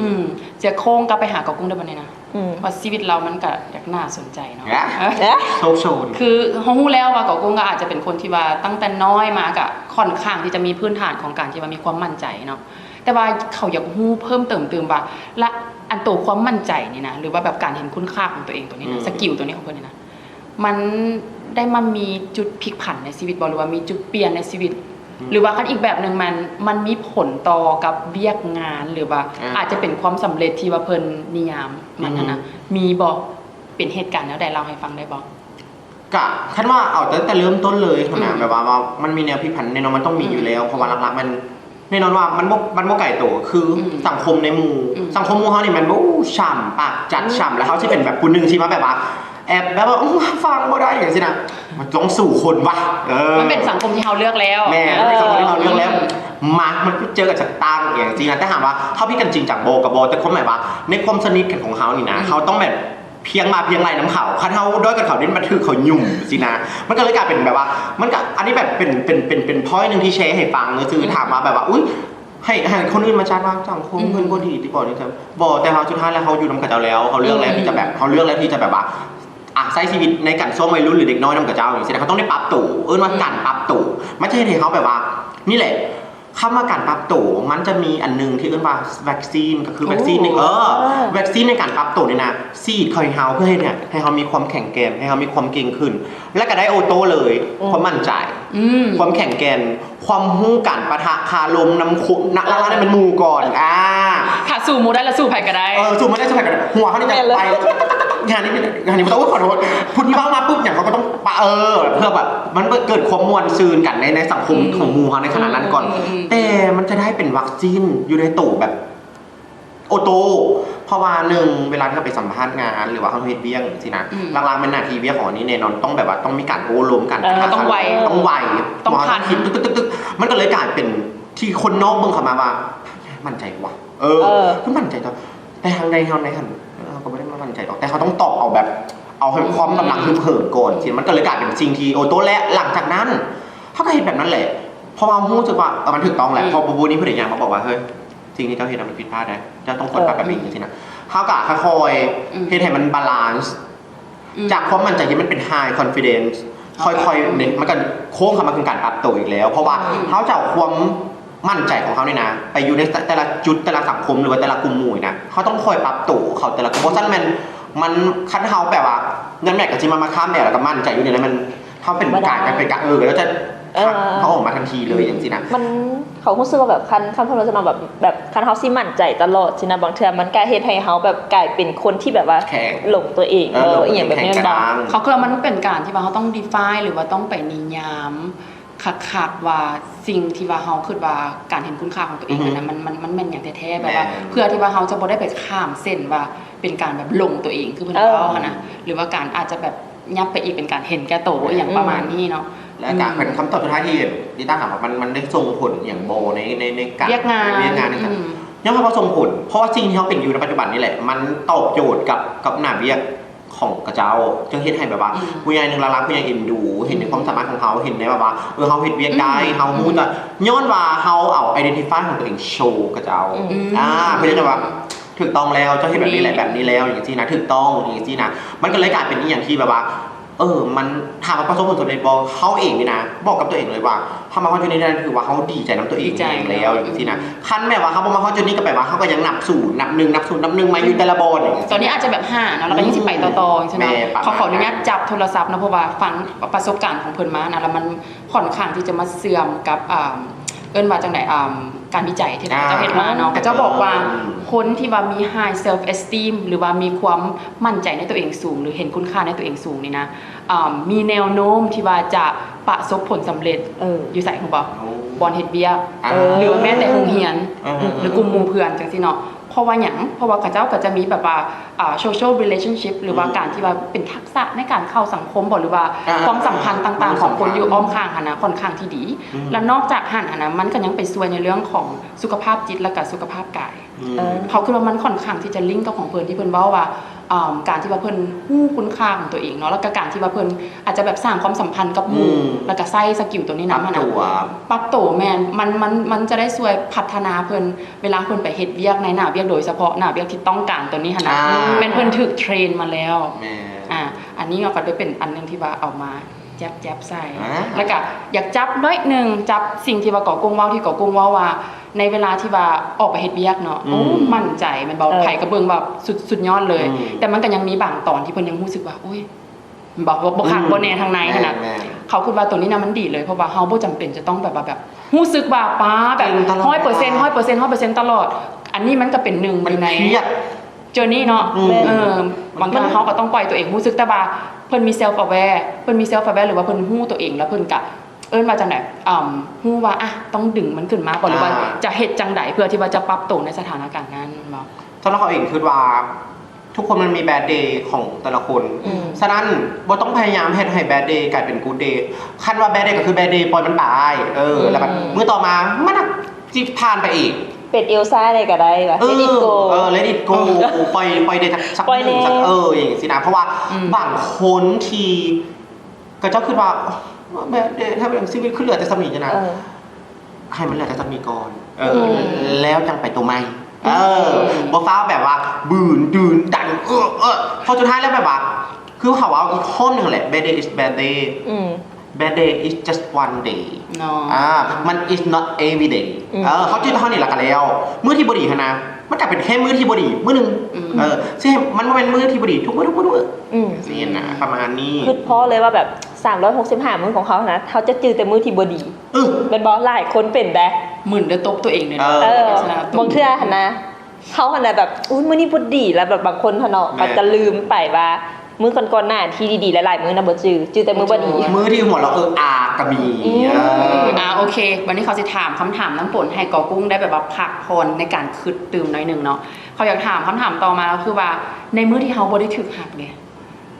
ອືມ ຈະໂຄ້ງກັບໄປຫາເກາະກຸງໄດ້ບັດນີ້ນະ ອືມ ວ່າຊີວິດລາວມັນກໍຢາກໜ້າສົນໃຈເນາະ ເອີ ໂຊກໂຊນ ຄືເຮົາຮູ້ແລ້ວວ່າເກາະກຸງກໍອາດຈະເປັນຄົນທີ່ວ່າຕັ້ງແຕ່ນ້ອຍມາກໍຄ່ອນຂ້າງທີ່ຈະມີພື້ນຖານຂອງການທີ່ວ່າມີຄວາມໝັ້ນໃຈເນາະ ແຕ່ວ່າເຂົາຢາກຮູ້ເພີ່ມເຕີມຕື່ມວ່າ ລະອັນໂຕຄວາມໝັ້ນໃຈນີ້ນະ ຫຼືວ່າແບບການເຫັນຄຸນຄ່າຂອງຕົວເອງຕົວນີ້ນະ ອືມ ສະກິວຕົວນີ້ຂອງເພິ່ນນີ້ນະ ມັນໄດ້ມາມີຈຸດພລິກຜັນໃນຊີວິດບໍ່ ຫຼືວ່າມີຈຸດປ່ຽນໃນຊີວິດ ອືມ ຫຼືວ່າຄັນອີກແບບໜຶ່ງມັນ ມັນມີຜົນຕໍ່ກັບວຽກງານ ຫຼືວ່າ ອ່າ ອາດຈະເປັນຄວາມສຳເລັດທີ່ວ່າເພິ່ນນິຍາມມັນຫັ້ນນະ ອືມ ມີບໍ່ ເປັນເຫດການແນວໃດ ເລົ່າໃຫ້ຟັງໄດ້ບໍ່? ກະ ຄັນວ່າເອົາຕັ້ງແຕ່ເລີ່ມຕົ້ນເລີຍຫັ້ນນະ ອືມ ແບບວ່າ ວ່າມັນມີແນວພລິກຜັນແນ່ນອນ ມັນຕ້ອງມີ ອືມ ຢູ່ແລ້ວ ເພາະວ່າຫຼັກໆມັນ ແນ່ນອນວ່າມັນບໍ່ ມັນບໍ່ໄກໂຕ ຄື ອືມ ສັງຄົມໃນໝູ່ ອືມ ສັງຄົມໝູ່ເຮົານີ້ແມ່ນ ໂອ້ ຊ່ຳ ປາກຈັດ ອືມ ຊ່ຳ ແລ້ວເຮົາຊິເປັນແບບຜູ້ໜຶ່ງທີ່ມາແບບວ່າ ແອບແບບວ່າ ໂອ້ ຟັງບໍ່ໄດ້ ຈັ່ງຊີ້ນະ ມັນຕ້ອງສູ້ຄົນວະ ເອີ ມັນເປັນສັງຄົມທີ່ເຮົາເລືອກແລ້ວ ແມ່ນ ເອີ ມັນເປັນສັງຄົມທີ່ເຮົາເລືອກແລ້ວ ມາ ມັນເຈີກັນຈັກຕັ້ງ ຈັ່ງຊີ້ນະ ແຕ່ຖາມວ່າເຮົາຜິດກັນຈິງຈັງບໍ່ ກໍບໍ່ ແຕ່ຄວາມໝາຍວ່າ ໃນຄວາມສະໜິດກັນຂອງເຮົານີ້ນະ ອືມ ເຮົາຕ້ອງແບບ ພຽງມາພຽງໄລ່ນຳເຂົາ ຄັນເຮົາດ້ອຍກວ່າເຂົານີ້ ມັນຖືກເຂົາຫຍຸ້ມຊີ້ນະ ມັນກໍເລີຍກາຍເປັນແບບວ່າ ມັນກໍ ອັນນີ້ແບບເປັນ ເປັນ ເປັນ ເປັນ point ໜຶ່ງທີ່ແຊໃຫ້ຟັງຊື່ໆ ອືມ ຖາມວ່າແບບວ່າ ອຸ້ຍ ໃຫ້ ໃຫ້ຄົນອື່ນມາຈັດວ່າສັງຄົມ ອືມ ເພິ່ນບໍ່ດີຕິບໍ່ນີ້ ບໍ່ ແຕ່ວ່າສຸດທ້າຍແລ້ວເຮົາຢູ່ນຳເຂົາເຈົ້າແລ້ວ ເຮົາເລືອກແລ້ວ ອືມ ທີ່ຈະແບບ ເຮົາເລືອກແລ້ວທີ່ຈະແບບວ່າ ອາ ໃຊ້ຊີວິດໃນການຊ່ວງໄວລຸ້ນ ຫຼື ເດັກນ້ອຍນຳເຂົາເຈົ້າ ຈັ່ງຊີ້ນະ ເຮົາຕ້ອງໄດ້ປັບໂຕ ເອີ້ນວ່າ ອືມ ການປັບໂຕ ມັນຈະເຮັດໃຫ້ເຮົາແບບວ່າ ນີ້ແຫຼະ ຄຳວ່າການປັບໂຕ ມັນຈະມີອັນໜຶ່ງທີ່ເອີ້ນວ່າວັກຊີນ ກໍຄື ໂອ້ ວັກຊີນນີ້ ເອີ ວັກຊີນໃນການປັບໂຕນີ້ນະ ສີດເຂົ້າໃຫ້ເຮົາ ເພື່ອເຮັດໃຫ້ເຮົາມີຄວາມແຂງແກ່ນ ໃຫ້ເຮົາມີຄວາມເກັ່ງຂຶ້ນ ແລ້ວກໍໄດ້ໂອໂຕ້ເລີຍ ອືມ ຄວາມໝັ້ນໃຈ ອືມ ຄວາມແຂງແກ່ນ ຄວາມຮູ້ການປະທະຄາລົມນຳຄົນ ນະ ຫຼັກໆແມ່ນໝູ່ກ່ອນ ອ່າ ຖ້າສູ້ໝູ່ໄດ້ແລ້ວສູ້ໃຜກໍໄດ້ ເອີ ສູ້ໝູ່ໄດ້ສູ້ໃຜກໍໄດ້ ຫົວເຮົານີ້ຈະໄປ ງານນີ້ ງານນີ້ບໍ່ຕ້ອງ ໂອ້ຍ ຂໍໂທດ ຜູ້ທີ່ເວົ້າມາປຸບຫຍັງເຮົາກໍຕ້ອງປະ ເອີ ເພື່ອແບບ ມັນເກີດຄວາມມ່ວນຊື່ນກັນໃນ ໃນສັງຄົມ ອືມ ຂອງໝູ່ເຮົາໃນຂະນະນັ້ນກ່ອນ ອືມ ແຕ່ມັນຈະໄດ້ເປັນວັກຊີນຢູ່ໃນໂຕແບບໂອໂຕ້ ເພາະວ່າໜຶ່ງ ເວລາທີ່ເຮົາໄປສຳພາດງານ ຫຼືວ່າເຮົາເຮັດວຽກຈັ່ງຊີ້ນະ ອືມ ຫຼັກໆແມ່ນໜ້າທີ່ວຽກຂອງອັນນີ້ແນ່ນອນ ຕ້ອງແບບວ່າຕ້ອງມີການໂອ້ລົມກັນ ເອີ ຕ້ອງໄວ ຕ້ອງໄວ ຕ້ອງທັນ ຄິດຕຶກໆໆ ມັນກໍເລີຍກາຍເປັນທີ່ຄົນນອກເບິ່ງເຂົ້າມາວ່າ ໝັ້ນໃຈວ່າ ເອີ ເອີ ຄືໝັ້ນໃຈຕົວ ແຕ່ທາງໃດເຮົາໃນຫັ້ນ ເອີ ເຮົາກໍບໍ່ໄດ້ມາໝັ້ນໃຈດອກ ແຕ່ເຮົາຕ້ອງຕອບເອົາແບບ ເອົາໃຫ້ຄວາມກຳລັງ ອືມ ຮຶກເຫີມກ່ອນ ຊີ້ ມັນກໍເລີຍກາຍເປັນສິ່ງທີ່ ໂອໂຕ້ ແລະ ຫຼັງຈາກນັ້ນ ເຮົາກໍເຮັດແບບນັ້ນແຫຼະ ເພາະວ່າເຮົາຮູ້ສຶກວ່າ ເອີ ມັນຖືກຕ້ອງແຫຼະ ອືມ ເພາະບໍ່ມີຜູ້ໃດຍ່າງມາບອກວ່າ ເຮີ້ຍ ສິ່ງທີ່ເຈົ້າເຮັດນະມັນຜິດພາດນະ ເຈົ້າຕ້ອງຄວນ ເອີ ປັບແບບນີ້ ອືມ ຊີ້ນະ ເຮົາກໍຄ່ອຍໆ ອືມ ເຮັດໃຫ້ມັນບາລານສ໌ ອືມ ຈາກຄວາມໝັ້ນໃຈທີ່ມັນເປັນໄຮຄອນຟີເດັນສ໌ ອືມ ຄ່ອຍໆ ເດ້ ມັນກໍໂຄ້ງເຂົ້າມາຄືການປັບໂຕອີກແລ້ວ ເພາະວ່າ ອືມ ເຮົາຈະເອົາຄວາມ ໝັ້ນໃຈຂອງເຮົານີ້ນະ ໄປຢູ່ໃນແຕ່ລະຈຸດ ແຕ່ລະສັງຄົມ ຫຼືວ່າແຕ່ລະກຸ່ມໝູ່ນີ້ນະ ເຮົາຕ້ອງຄອຍປັບໂຕເຂົ້າແຕ່ລະ ບໍ່ຊັ້ນແມ່ນ ມັນ ຄັນເຮົາແບບວ່າ ນັ້ນແມ່ນກໍຊິມາ ມາຄ້າມແດດ ແລ້ວກໍໝັ້ນໃຈຢູ່ນີ້ນະ ມັນ ເຮົາເປັນການ ເປັນການ ເອີ ແລ້ວຈະ ເອີ ເຮົາອອກມາທັນທີເລີຍ ອືມ ຈັ່ງຊີ້ນະ ມັນ ເຂົາຮູ້ສຶກວ່າແບບ ຄັນ ຄັນເພິ່ນວ່າ ແບບ ແບບ ຄັນເຮົາຊິໝັ້ນໃຈຕະຫຼອດຊີ້ນະ ບາງເທື່ອມັນກະເຮັດໃຫ້ເຮົາແບບກາຍເປັນຄົນທີ່ແບບວ່າ ແຂງ ຫຼົງຕົວເອງ ເອີ ອີ່ຫຍັງແບບນີ້ແມ່ນບໍ່ ເຂົາຄິດວ່າມັນເປັນການທີ່ວ່າເຮົາຕ້ອງດີຟາຍ ຫຼືວ່າຕ້ອງໄປນິຍາມ ຄັກໆວ່າສິ່ງທີ່ວ່າເຮົາຄິດວ່າການເຫັນຄຸນຄ່າຂອງຕົວເອງ ອືຮຶ ນັ້ນນະ ມັນ ມັນ ມັນແມ່ນຫຍັງແທ້ໆ ແບບວ່າ ແມ່ນ ເພື່ອທີ່ວ່າເຮົາຈະບໍ່ໄດ້ໄປຂ້າມເສັ້ນວ່າເປັນການແບບຫຼົງຕົວເອງ ຄືເພິ່ນ ເອີ ເວົ້າຫັ້ນນະ ຫຼືວ່າການອາດຈະແບບຍັບໄປອີກເປັນການເຫັນແກ່ໂຕ ອືມ ອີ່ຫຍັງປະມານນີ້ເນາະ ແລະກະ ອືມ ເປັນຄຳຕອບສຸດທ້າຍທີ່ລິຕ້າຖາມວ່າ ມັນ ມັນໄດ້ສົ່ງຜົນຫຍັງບໍ່ໃນ ໃນ ໃນການ ວຽກງານ ວຽກງານນີ້ ອືມ ຍອມຮັບວ່າສົ່ງຜົນ ເພາະວ່າສິ່ງທີ່ເຮົາເປັນຢູ່ໃນປັດຈຸບັນນີ້ແຫຼະ ມັນຕອບໂຈດກັບ ກັບໜ້າວຽກ ຂອງຂະເຈົ້າ ຈຶ່ງເຮັດໃຫ້ແບບວ່າ ອືມ ຜູ້ໃຫຍ່ໜຶ່ງຫຼັກໆ ຜູ້ໃຫຍ່ເອັນດູ ເຫັນໃນ ອືມ ຄວາມສາມາດຂອງເຮົາ ເຫັນໃນແບບວ່າ ເອີ ເຮົາເຮັດວຽກໄດ້ ອືມ ເຮົາຮູ້ຈະ ອືມ ຍ້ອນວ່າເຮົາເອົາໄອເດນຕິຟາຍຂອງຕົວເອງໂຊກະເຈົ້າ ອືມ ອ່າ ເພິ່ນຈະແບບວ່າ ຖືກຕ້ອງແລ້ວ ເຈົ້າເຮັດແບບນີ້ແຫຼະ ແບບນີ້ແລ້ວ ຈັ່ງຊີ້ນະ ຖືກຕ້ອງ ຈັ່ງຊີ້ນະ ມັນກໍເລີຍກາຍເປັນອີ່ຫຍັງທີ່ແບບວ່າ ເອີ ມັນ ຖາມວ່າປະສົບຜົນສຳເລັດບໍ່? ເຮົາເອງນີ້ນະ ບອກກັບຕົວເອງເລີຍວ່າ ເຮົາມາຮອດຈຸດນີ້ໄດ້ ຖືວ່າເຮົາດີໃຈນຳຕົວເອງແຮງແລ້ວ ຈັ່ງຊີ້ນະ ຄັນແບບວ່າເຮົາບໍ່ມາຮອດຈຸດນີ້ ກໍແປວ່າເຮົາກໍຍັງນັບສູນ ນັບໜຶ່ງ ນັບສູນ ນັບໜຶ່ງ ມາຢູ່ແຕ່ລະບ່ອນ ຕອນນີ້ອາດຈະແບບຫ້າເນາະ ແລ້ວກໍຍັງຊິໄປຕໍ່ໆ ຈັ່ງຊີ້ນະ ເອີ ປະມານນັ້ນ ຂໍ ຂໍອະນຸຍາດຈັບໂທລະສັບເນາະ ເພາະວ່າຟັງປະສົບການຂອງເພິ່ນມານະ ແລ້ວມັນຂ້ອນຂ້າງທີ່ຈະມາເຊື່ອມກັບ ອ່າ ເອີ້ນວ່າຈັ່ງໃດ ອ່າ ການວິໄຈທີ່ເຂົາເຈົ້າເຮັດມາເນາະ ເອີ ເຂົາເຈົ້າບອກວ່າ ອືມ ຄົນທີ່ວ່າມີ high self esteem ຫຼືວ່າມີຄວາມໝັ້ນໃຈໃນຕົວເອງສູງ ຫຼືເຫັນຄຸນຄ່າໃນຕົວເອງສູງນີ້ນະ ອ່າ ມີແນວໂນ້ມທີ່ວ່າຈະປະສົບຜົນສຳເລັດ ເອີ ຢູ່ໃສຮູ້ບໍ່? ໂອ້ ບ່ອນເຮັດວຽກ ເອີ ຫຼືວ່າແມ້ແຕ່ໂຮງຮຽນ ເອີ ຫຼືກຸ່ມໝູ່ເພື່ອນຈັ່ງຊີ້ເນາະ ເພ ພາະວ່າຫຍັງ? ເພາະວ່າເຂົາເຈົ້າກໍຈະມີແບບວ່າ ອ່າ social relationship ຫຼືວ່າ ອືມ ການທີ່ວ່າເປັນທັກສະໃນການເຂົ້າສັງຄົມບໍ ຫຼືວ່າ ອ່າ ຄວາມສຳພັນຕ່າງໆຂອງຄົນຢູ່ອ້ອມຂ້າງຫັ້ນນະ ຂ້ອນຂ້າງທີ່ດີ ອືມ ແລະນອກຈາກຫັ້ນຫັ້ນນະ ມັນກໍຍັງໄປຊ່ວຍໃນເລື່ອງຂອງສຸຂະພາບຈິດ ແລະກະສຸຂະພາບກາຍ. ອືມ ເຮົາຄິດວ່າມັນຂ້ອນຂ້າງທີ່ຈະລິງກັບຂອງເພິ່ນທີ່ເພິ່ນເວົ້າວ່າ ອາ ການທີ່ວ່າເພິ່ນຮູ້ຄຸນຄ່າຂອງຕົວເອງເນາະ ແລ້ວກໍການທີ່ວ່າເພິ່ນອາດຈະແບບສ້າງຄວາມສຳພັນກັບໝູ່ ອືມ ແລ້ວກໍໃຊ້ສະກິວຕົວນີ້ນຳຫັ້ນນະ ປັບຕົວ ແມ່ນ ມັນ ມັນ ມັນຈະໄດ້ຊ່ວຍພັດທະນາເພິ່ນ ເວລາເພິ່ນໄປເຮັດວຽກໃນໜ້າວຽກ ໂດຍສະເພາະໜ້າວຽກທີ່ຕ້ອງການຕົວນີ້ຫັ້ນນະ ອ່າ ແມ່ນເພິ່ນຖືກເທຣນມາແລ້ວ ແມ່ນ ອ່າ ອັນນີ້ເຮົາກໍໄດ້ເປັນອັນໜຶ່ງທີ່ວ່າເອົາມາ ແຈັບໆໃສ່ ອ່າ ແລ້ວກະຢາກຈັບໜ້ອຍໜຶ່ງ ຈັບສິ່ງທີ່ວ່າກໍກຸ້ງເວົ້າ ທີ່ກໍກຸ້ງເວົ້າວ່າ ໃນເວລາທີ່ວ່າອອກໄປເຮັດວຽກເນາະ ອືມ ໂອ້ ໝັ້ນໃຈແມ່ນບໍ່? ເອີ ໃຜກໍເບິ່ງແບບສຸດ ສຸດຍອດເລີຍ ອືມ ແຕ່ມັນກໍຍັງມີບາງຕອນທີ່ເພິ່ນຍັງຮູ້ສຶກວ່າ ໂອ້ຍ ບໍ່ ບໍ່ ບໍ່ຄັກ ອືມ ບໍ່ແນ່ທາງໃນຫັ້ນນະ ແມ່ນໆ ເຂົາຄິດວ່າໂຕນີ້ນະມັນດີເລີຍ ເພາະວ່າເຮົາບໍ່ຈຳເປັນຈະຕ້ອງແບບວ່າ ແບບຮູ້ສຶກວ່າ ປ້າ ແບບ ເກັ່ງຕະຫຼອດ ຮ້ອຍເປີເຊັນ ຮ້ອຍເປີເຊັນ ຮ້ອຍເປີເຊັນຕະຫຼອດ ອັນນີ້ມັນກໍເປັນໜຶ່ງຢູ່ໃນ ມັນຄຽດ journey ເນາະ ອືມ ເອີ ບາງເທື່ອເຮົາກໍຕ້ອງປ່ອຍຕົວເອງຮູ້ສຶກ ແຕ່ວ່າເພິ່ນມີ self aware ເພິ່ນມີ self aware ຫຼືວ່າເພິ່ນຮູ້ຕົວເອງ ແລ້ວເພິ່ນກະ ເອີ້ນວ່າຈັ່ງໃດ ອາ ຮູ້ວ່າ ອະ ຕ້ອງດຶງມັນຂຶ້ນມາບໍ ຫຼືວ່າ ອ່າ ຈະເຮັດຈັ່ງໃດເພື່ອທີ່ວ່າຈະປັບໂຕໃນສະຖານະການນັ້ນເນາະ. ສຳລັບເຮົາເອງຄິດວ່າ ທຸກຄົນມັນມີ bad day ຂອງແຕ່ລະຄົນ ອືມ ສະນັ້ນບໍ່ຕ້ອງພະຍາຍາມເຮັດໃຫ້ bad day ກາຍເປັນ good day ຄັນວ່າ bad day ກໍຄື bad day ປ່ອຍມັນໄປ ເອີ ອືມ ແລ້ວບັດມື້ຕໍ່ມາມັນ ຊິຜ່ານໄປອີກ ເປັນເອລຊາໄດ້ກໍໄດ້ວ່າ ເອີ let it go ເອີ let it go ປ່ອຍ ປ່ອຍໄດ້ ສັກ ສັກ ປ່ອຍແດ່ ໜຶ່ງ ສັກ ເອີ ຈັ່ງຊີ້ນະ ເພາະວ່າ ອືມ ບາງຄົນທີ່ ເຂົາເຈົ້າຄິດວ່າ ແບດເດ ຖ້າແບບຊີວິດຄືເຫຼືອແຕ່ສ່ຳນີ້ຫັ້ນນະ ເອີ ໃຫ້ມັນເຫຼືອແຕ່ສ່ຳນີ້ກ່ອນ ເອີ ອືມ ແລ້ວຈັ່ງໄປໂຕໃໝ່ ອືມ ເອີ ບໍ່ຟ້າວແບບວ່າບືນດື່ນດັນ ເອີ ເອີ ເພາະສຸດທ້າຍແລ້ວແບບວ່າ ຄືເຂົາເວົ້າອີກຂໍ້ໜຶ່ງແຫຼະ bad day is bad day ອືມ bad day is just one day ເນາະ ອ່າ ມັນ is not every day ອືມ ເອີ ເຮົາຈື່ເທົ່ານີ້ລະກະແລ້ວ ມື້ທີ່ບໍ່ດີຫັ້ນນະ ມັນກະເປັນແຄ່ມື້ທີ່ບໍ່ດີມື້ໜຶ່ງ ອືມ ເອີ ຊິໃຫ້ມັນບໍ່ແມ່ນມື້ທີ່ບໍ່ດີທຸກມື້ ທຸກມື້ ທຸກມື້ ອືມ ຊີ້ນະ ປະມານນີ້ ຄິດພໍ້ເລີຍວ່າແບບ ສາມຮ້ອຍຫົກສິບຫ້າມື້ຂອງເຮົາຫັ້ນນະ ເຮົາຈະຈື່ແຕ່ມື້ທີ່ບໍ່ດີ ເອີ ແມ່ນບໍ່? ຫຼາຍຄົນເປັນເດ້ ໝື່ນໄດ້ຕົບຕົວເອງເລີຍ ເອີ ເອີ ບາງເທື່ອຫັ້ນນະ ເຮົາຫັ້ນນະແບບ ອຸ້ຍ ມື້ນີ້ບໍ່ດີ ແລ້ວແບບບາງຄົນຫັ້ນເນາະ ແມ່ນ ກໍຈະລືມໄປວ່າມື້ກ່ອນໆໜ້າທີ່ດີໆຫຼາຍໆມື້ນະບໍ່ຈື່ ຈື່ແຕ່ມື້ບໍ່ດີ ມື້ທີ່ຫົວເລາະເອິກອາກກໍມີ ອືມ ເອີ ອ່າ ໂອເຄ ບັດນີ້ເຂົາຊິຖາມຄຳຖາມນ້ຳຝົນ ໃຫ້ກໍກຸ້ງໄດ້ແບບວ່າພັກຜ່ອນໃນການຄິດຕື່ມໜ້ອຍໜຶ່ງເນາະ ເຂົາຢາກຖາມຄຳຖາມຕໍ່ມາກໍຄືວ່າ ໃນມື້ທີ່ເຮົາບໍ່ໄດ້ຖືກຮັກເດ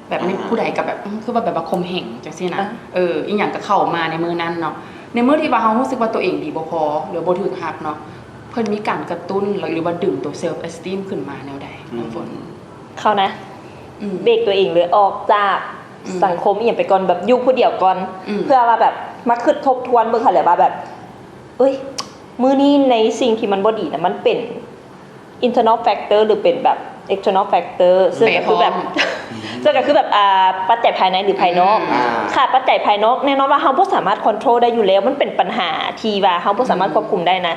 ແບບ ອ່າ ຜູ້ໃດກໍແບບ ອືມ ຄືວ່າແບບວ່າຂົ່ມເຫງຈັ່ງຊີ້ນະ ອ່າ ເອີ ອີ່ຫຍັງກໍເຂົ້າມາໃນມື້ນັ້ນເນາະ ໃນມື້ທີ່ວ່າເຮົາຮູ້ສຶກວ່າຕົວເອງດີບໍ່ພໍ ຫຼືບໍ່ຖືກຮັກເນາະ ເພິ່ນມີການກະຕຸ້ນ ຫຼືວ່າດຶງຕົວ self esteem ຂຶ້ນມາແນວໃດ ອືມ ນ້ຳຝົນ? ເຂົານະ ອືມ ເບຣກຕົວເອງເລີຍ ອອກຈາກ ອືມ ສັງຄົມອີ່ຫຍັງໄປກ່ອນ ແບບຢູ່ຜູ້ດຽວກ່ອນ ອືມ ເພື່ອວ່າແບບມາຄິດທົບທວນເບິ່ງຫັ້ນແຫຼະວ່າແບບ ເອີຍ ມື້ນີ້ໃນສິ່ງທີ່ມັນບໍ່ດີນະ ມັນເປັນ internal factor ຫຼືເປັນແບບ external factor ເຊິ່ງກໍຄືແບບ ເຊິ່ງກໍຄືແບບ ອ່າ ປັດໄຈພາຍໃນ ຫຼືພາຍນອກ ອືມ ອ່າ ຖ້າປັດໄຈພາຍນອກ ແນ່ນອນວ່າເຮົາບໍ່ສາມາດ control ໄດ້ຢູ່ແລ້ວ ມັນເປັນປັນຫາທີ່ວ່າເຮົາບໍ່ສາມາດ ອືມ ຄວບຄຸມໄດ້ນະ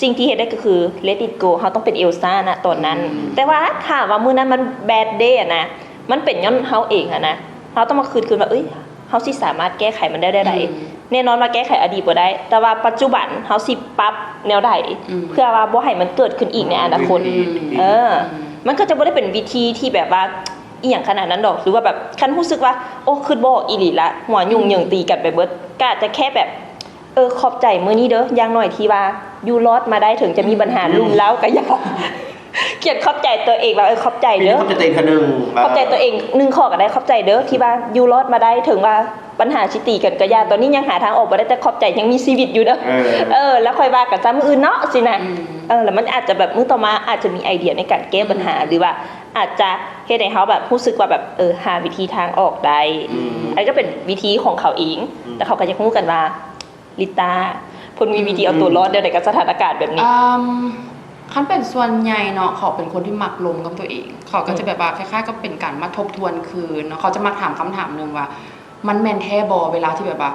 ສິ່ງທີ່ເຮັດໄດ້ກໍຄື let it go ເຮົາຕ້ອງເປັນເອລຊານະຕອນນັ້ນ ອືມ ແຕ່ວ່າຖ້າວ່າມື້ນັ້ນມັນ bad day ອະນະ ມັນເປັນຍ້ອນເຮົາເອງຫັ້ນນະ ເຮົາຕ້ອງມາຄິດຄືນວ່າ ເອີຍ ເຮົາຊິສາມາດແກ້ໄຂມັນໄດ້ແນວໃດ? ອືມ ແນ່ນອນວ່າແກ້ໄຂອະດີດບໍ່ໄດ້ ແຕ່ວ່າປັດຈຸບັນເຮົາຊິປັບແນວໃດ ອືມ ເພື່ອວ່າບໍ່ໃຫ້ມັນເກີດຂຶ້ນອີກໃນອະນາຄົດ ອືມ ເອີ ອືມ ມັນກໍຈະບໍ່ໄດ້ເປັນວິທີທີ່ແບບວ່າອີ່ຫຍັງຂະໜາດນັ້ນດອກ ຫຼືວ່າແບບຄັນຮູ້ສຶກວ່າ ໂອ້ ຄິດບໍ່ອອກອີ່ຫຼີລະ ຫົວຫຍຸ້ງ ອືມ ເຫຍິງຕີກັນໄປເບິດ ກໍອາດຈະແຄ່ແບບ ເອີ ຂອບໃຈມື້ນີ້ເດີ ຢ່າງໜ້ອຍທີ່ວ່າຢູ່ລອດມາໄດ້ ເຖິງຈະມີບັນຫາ ອືມ ລຸມເລົ້າກໍຢ່າ ຂຽນຂອບໃຈຕົວເອງວ່າ ເອີ ຂອບໃຈເດີ ຂອບໃຈຕົວເອງເທື່ອໜຶ່ງ ຂອບໃຈຕົວເອງໜຶ່ງຂໍ້ກໍໄດ້ ຂອບໃຈເດີທີ່ວ່າຢູ່ລອດມາໄດ້ ເຖິງວ່າບັນຫາຊິຕີກັນກໍຢ່າ ອືມ ຕອນນີ້ຍັງຫາທາງອອກບໍ່ໄດ້ ແຕ່ຂອບໃຈຍັງມີຊີວິດຢູ່ເດີ ເອີ ເອີ ແລ້ວຄ່ອຍວ່າກັນຊະມື້ອື່ນເນາະ ຊີ້ນະ ອືມ ເອີ ແລ້ວມັນອາດຈະແບບມື້ຕໍ່ມາອາດຈະມີໄອເດຍໃນການແກ້ບັນຫາ ອືມ ຫຼືວ່າອາດຈະເຮັດໃຫ້ເຮົາແບບຮູ້ສຶກວ່າແບບ ເອີ ຫາວິທີທາງອອກໄດ້ ອືມ ອັນນີ້ກໍເປັນວິທີຂອງເຂົາເອງ ອືມ ແຕ່ເຂົາກໍຢາກຮູ້ກັນວ່າ ລິຕ້າ ເພິ່ນມີວິທີເອົາຕົວລອດແນວໃດກັບສະຖານະການແບບນີ້? ອືມ ຄັນເປັນສ່ວນໃຫຍ່ເນາະ ເຂົາເປັນຄົນທີ່ມັກລົມກັບຕົວເອງ ເຂົາກໍຈະ ອືມ ແບບວ່າຄ້າຍໆກັບເປັນການມາທົບທວນຄືນເນາະ ເຂົາຈະມັກຖາມຄຳຖາມໜຶ່ງວ່າ ມັນແມ່ນແທ້ບໍ່? ເວລາທີ່ແບບວ່າ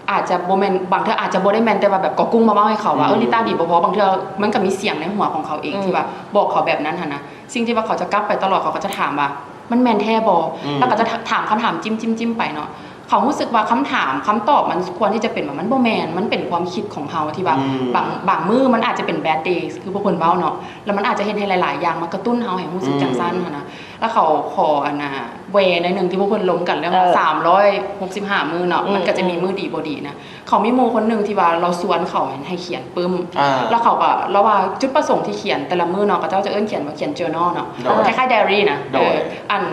ອາດຈະບໍ່ແມ່ນ ບາງເທື່ອອາດຈະບໍ່ໄດ້ແມ່ນ ແຕ່ວ່າແບບກໍກຸ້ງມາເວົ້າໃຫ້ເຂົາວ່າ ອືມ ເອີ ລິຕ້າດີບໍ່ພໍ ບາງເທື່ອມັນກໍມີສຽງໃນຫົວຂອງເຂົາເອງ ອືມ ທີ່ວ່າບອກເຂົາແບບນັ້ນຫັ້ນນະ ສິ່ງທີ່ວ່າເຂົາຈະກັບໄປຕະຫຼອດ ເຂົາກໍຈະຖາມວ່າ ມັນແມ່ນແທ້ບໍ່? ອືມ ແລ້ວກໍຈະຖາມຄຳຖາມຈິ້ມໆໆໄປເນາະ ເຂົາຮູ້ສຶກວ່າຄຳຖາມ ຄຳຕອບມັນຄວນທີ່ຈະເປັນວ່າ ມັນບໍ່ແມ່ນ ມັນເປັນຄວາມຄິດຂອງເຮົາທີ່ວ່າ ອືມ ບາງ ບາງມື້ມັນອາດຈະເປັນ bad day ຄືພວກເພິ່ນເວົ້າເນາະ ແລ້ວມັນອາດຈະເຮັດໃຫ້ຫຼາຍໆຢ່າງມາກະຕຸ້ນເຮົາໃຫ້ຮູ້ສຶກ ອືມ ຈັ່ງຊັ້ນຫັ້ນນະ ແລ້ວເຂົາຂໍອັນນ່າ ແວໜ້ອຍໜຶ່ງ ທີ່ພວກເພິ່ນລົມກັນເລື່ອງວ່າ ເອີ ສາມຮ້ອຍຫົກສິບຫ້າມື້ເນາະ ເອີ ມັນກໍຈະມີ ເອີ ມື້ດີບໍ່ດີນະ. ເຂົາມີໝູ່ຄົນໜຶ່ງທີ່ວ່າລາວຊວນເຂົາໃຫ້ຂຽນປຶ້ມ ອ່າ ແລ້ວເຂົາກໍ ລາວວ່າຈຸດປະສົງທີ່ຂຽນແຕ່ລະມື້ເນາະ ເຂົາເຈົ້າຈະເອີ້ນຂຽນວ່າຂຽນ journal ເນາະ ໂດຍ ຄ້າຍໆ diary ນະ ໂດຍ ເອີ ອັນ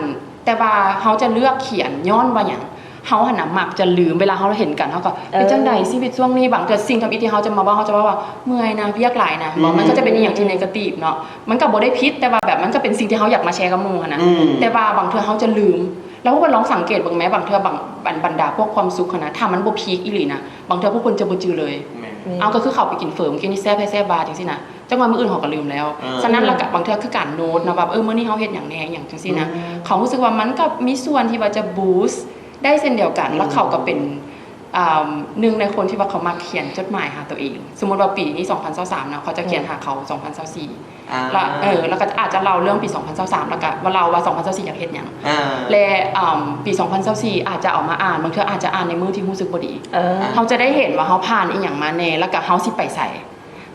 ແຕ່ວ່າເຮົາຈະເລືອກຂຽນຍ້ອນວ່າຫຍັງ? ເຮົາຫັ້ນນະມັກຈະລືມ ເວລາເຮົາເຫັນກັນ ເຮົາກໍ ເອີ ເປັນຈັ່ງໃດຊີວິດຊ່ວງນີ້? ບາງເທື່ອສິ່ງທຳອິດທີ່ເຮົາຈະມາເວົ້າ ເຮົາຈະເວົ້າວ່າ ເມື່ອຍນະ ວຽກຫຼາຍນະ ເອີ ມັນກໍຈະເປັນອີ່ຫຍັງທີ່ negative ເນາະ ມັນກໍບໍ່ໄດ້ຜິດ ແຕ່ວ່າແບບມັນກໍເປັນສິ່ງທີ່ເຮົາຢາກມາແຊກັບໝູ່ຫັ້ນນະ ອືມ ແຕ່ວ່າບາງເທື່ອເຮົາຈະລືມ ແລ້ວພວກເພິ່ນລອງສັງເກດເບິ່ງແມ ບາງເທື່ອບາງ ອັນ ບັນດາພວກຄວາມສຸກຫັ້ນນະ ຖ້າມັນບໍ່ພີກອີ່ຫຼີນະ ບາງເທື່ອພວກເພິ່ນຈະບໍ່ຈື່ເລີຍ ແມ່ນ ເອົາ ກໍຄືເຂົາໄປກິນເຝີມື້ກີ້ນີ້ແຊບແທ້ແຊບວ່າຈັ່ງຊີ້ນະ ຈັກໜ່ອຍມື້ອື່ນເຂົາກໍລືມແລ້ວ ເອີ ສະນັ້ນ ອືມ ແລ້ວກໍບາງເທື່ອຄືການໂນ້ດເນາະ ວ່າ ເອີ ມື້ນີ້ເຮົາເຮັດຫຍັງແດ່ ອີ່ຫຍັງຈັ່ງຊີ້ນະ ອືມ ເຂົາຮູ້ສຶກວ່າມັນກໍມີສ່ວນທີ່ວ່າຈະ boost ໄດ້ເຊັ່ນດຽວກັນ ອືມ ແລ້ວເຂົາກໍເປັນ ອ່າ ໜຶ່ງໃນຄົນທີ່ວ່າເຂົາມັກຂຽນຈົດໝາຍຫາຕົວເອງ ສົມມຸດວ່າປີນີ້ ສອງພັນຊາວສາມເນາະ ເຂົາຈະຂຽນ ອືມ ຫາເຂົາ ສອງພັນຊາວສີ່ ອ່າ ແລ້ວ ເອີ ແລ້ວກໍອາດຈະເລົ່າເລື່ອງປີ ສອງພັນຊາວສາມ ແລ້ວກໍວ່າເລົ່າວ່າ ສອງພັນຊາວສີ່ ຢາກເຮັດຫຍັງ ອ່າ ແລະ ອ່າ ປີ ສອງພັນຊາວສີ່ ອາດຈະເອົາມາອ່ານ ບາງເທື່ອອາດຈະອ່ານໃນມື້ທີ່ຮູ້ສຶກບໍ່ດີ ເອີ ເຮົາຈະໄດ້ເຫັນວ່າເຮົາຜ່ານອີ່ຫຍັງມາແດ່ ແລ້ວກໍເຮົາຊິໄປໃສ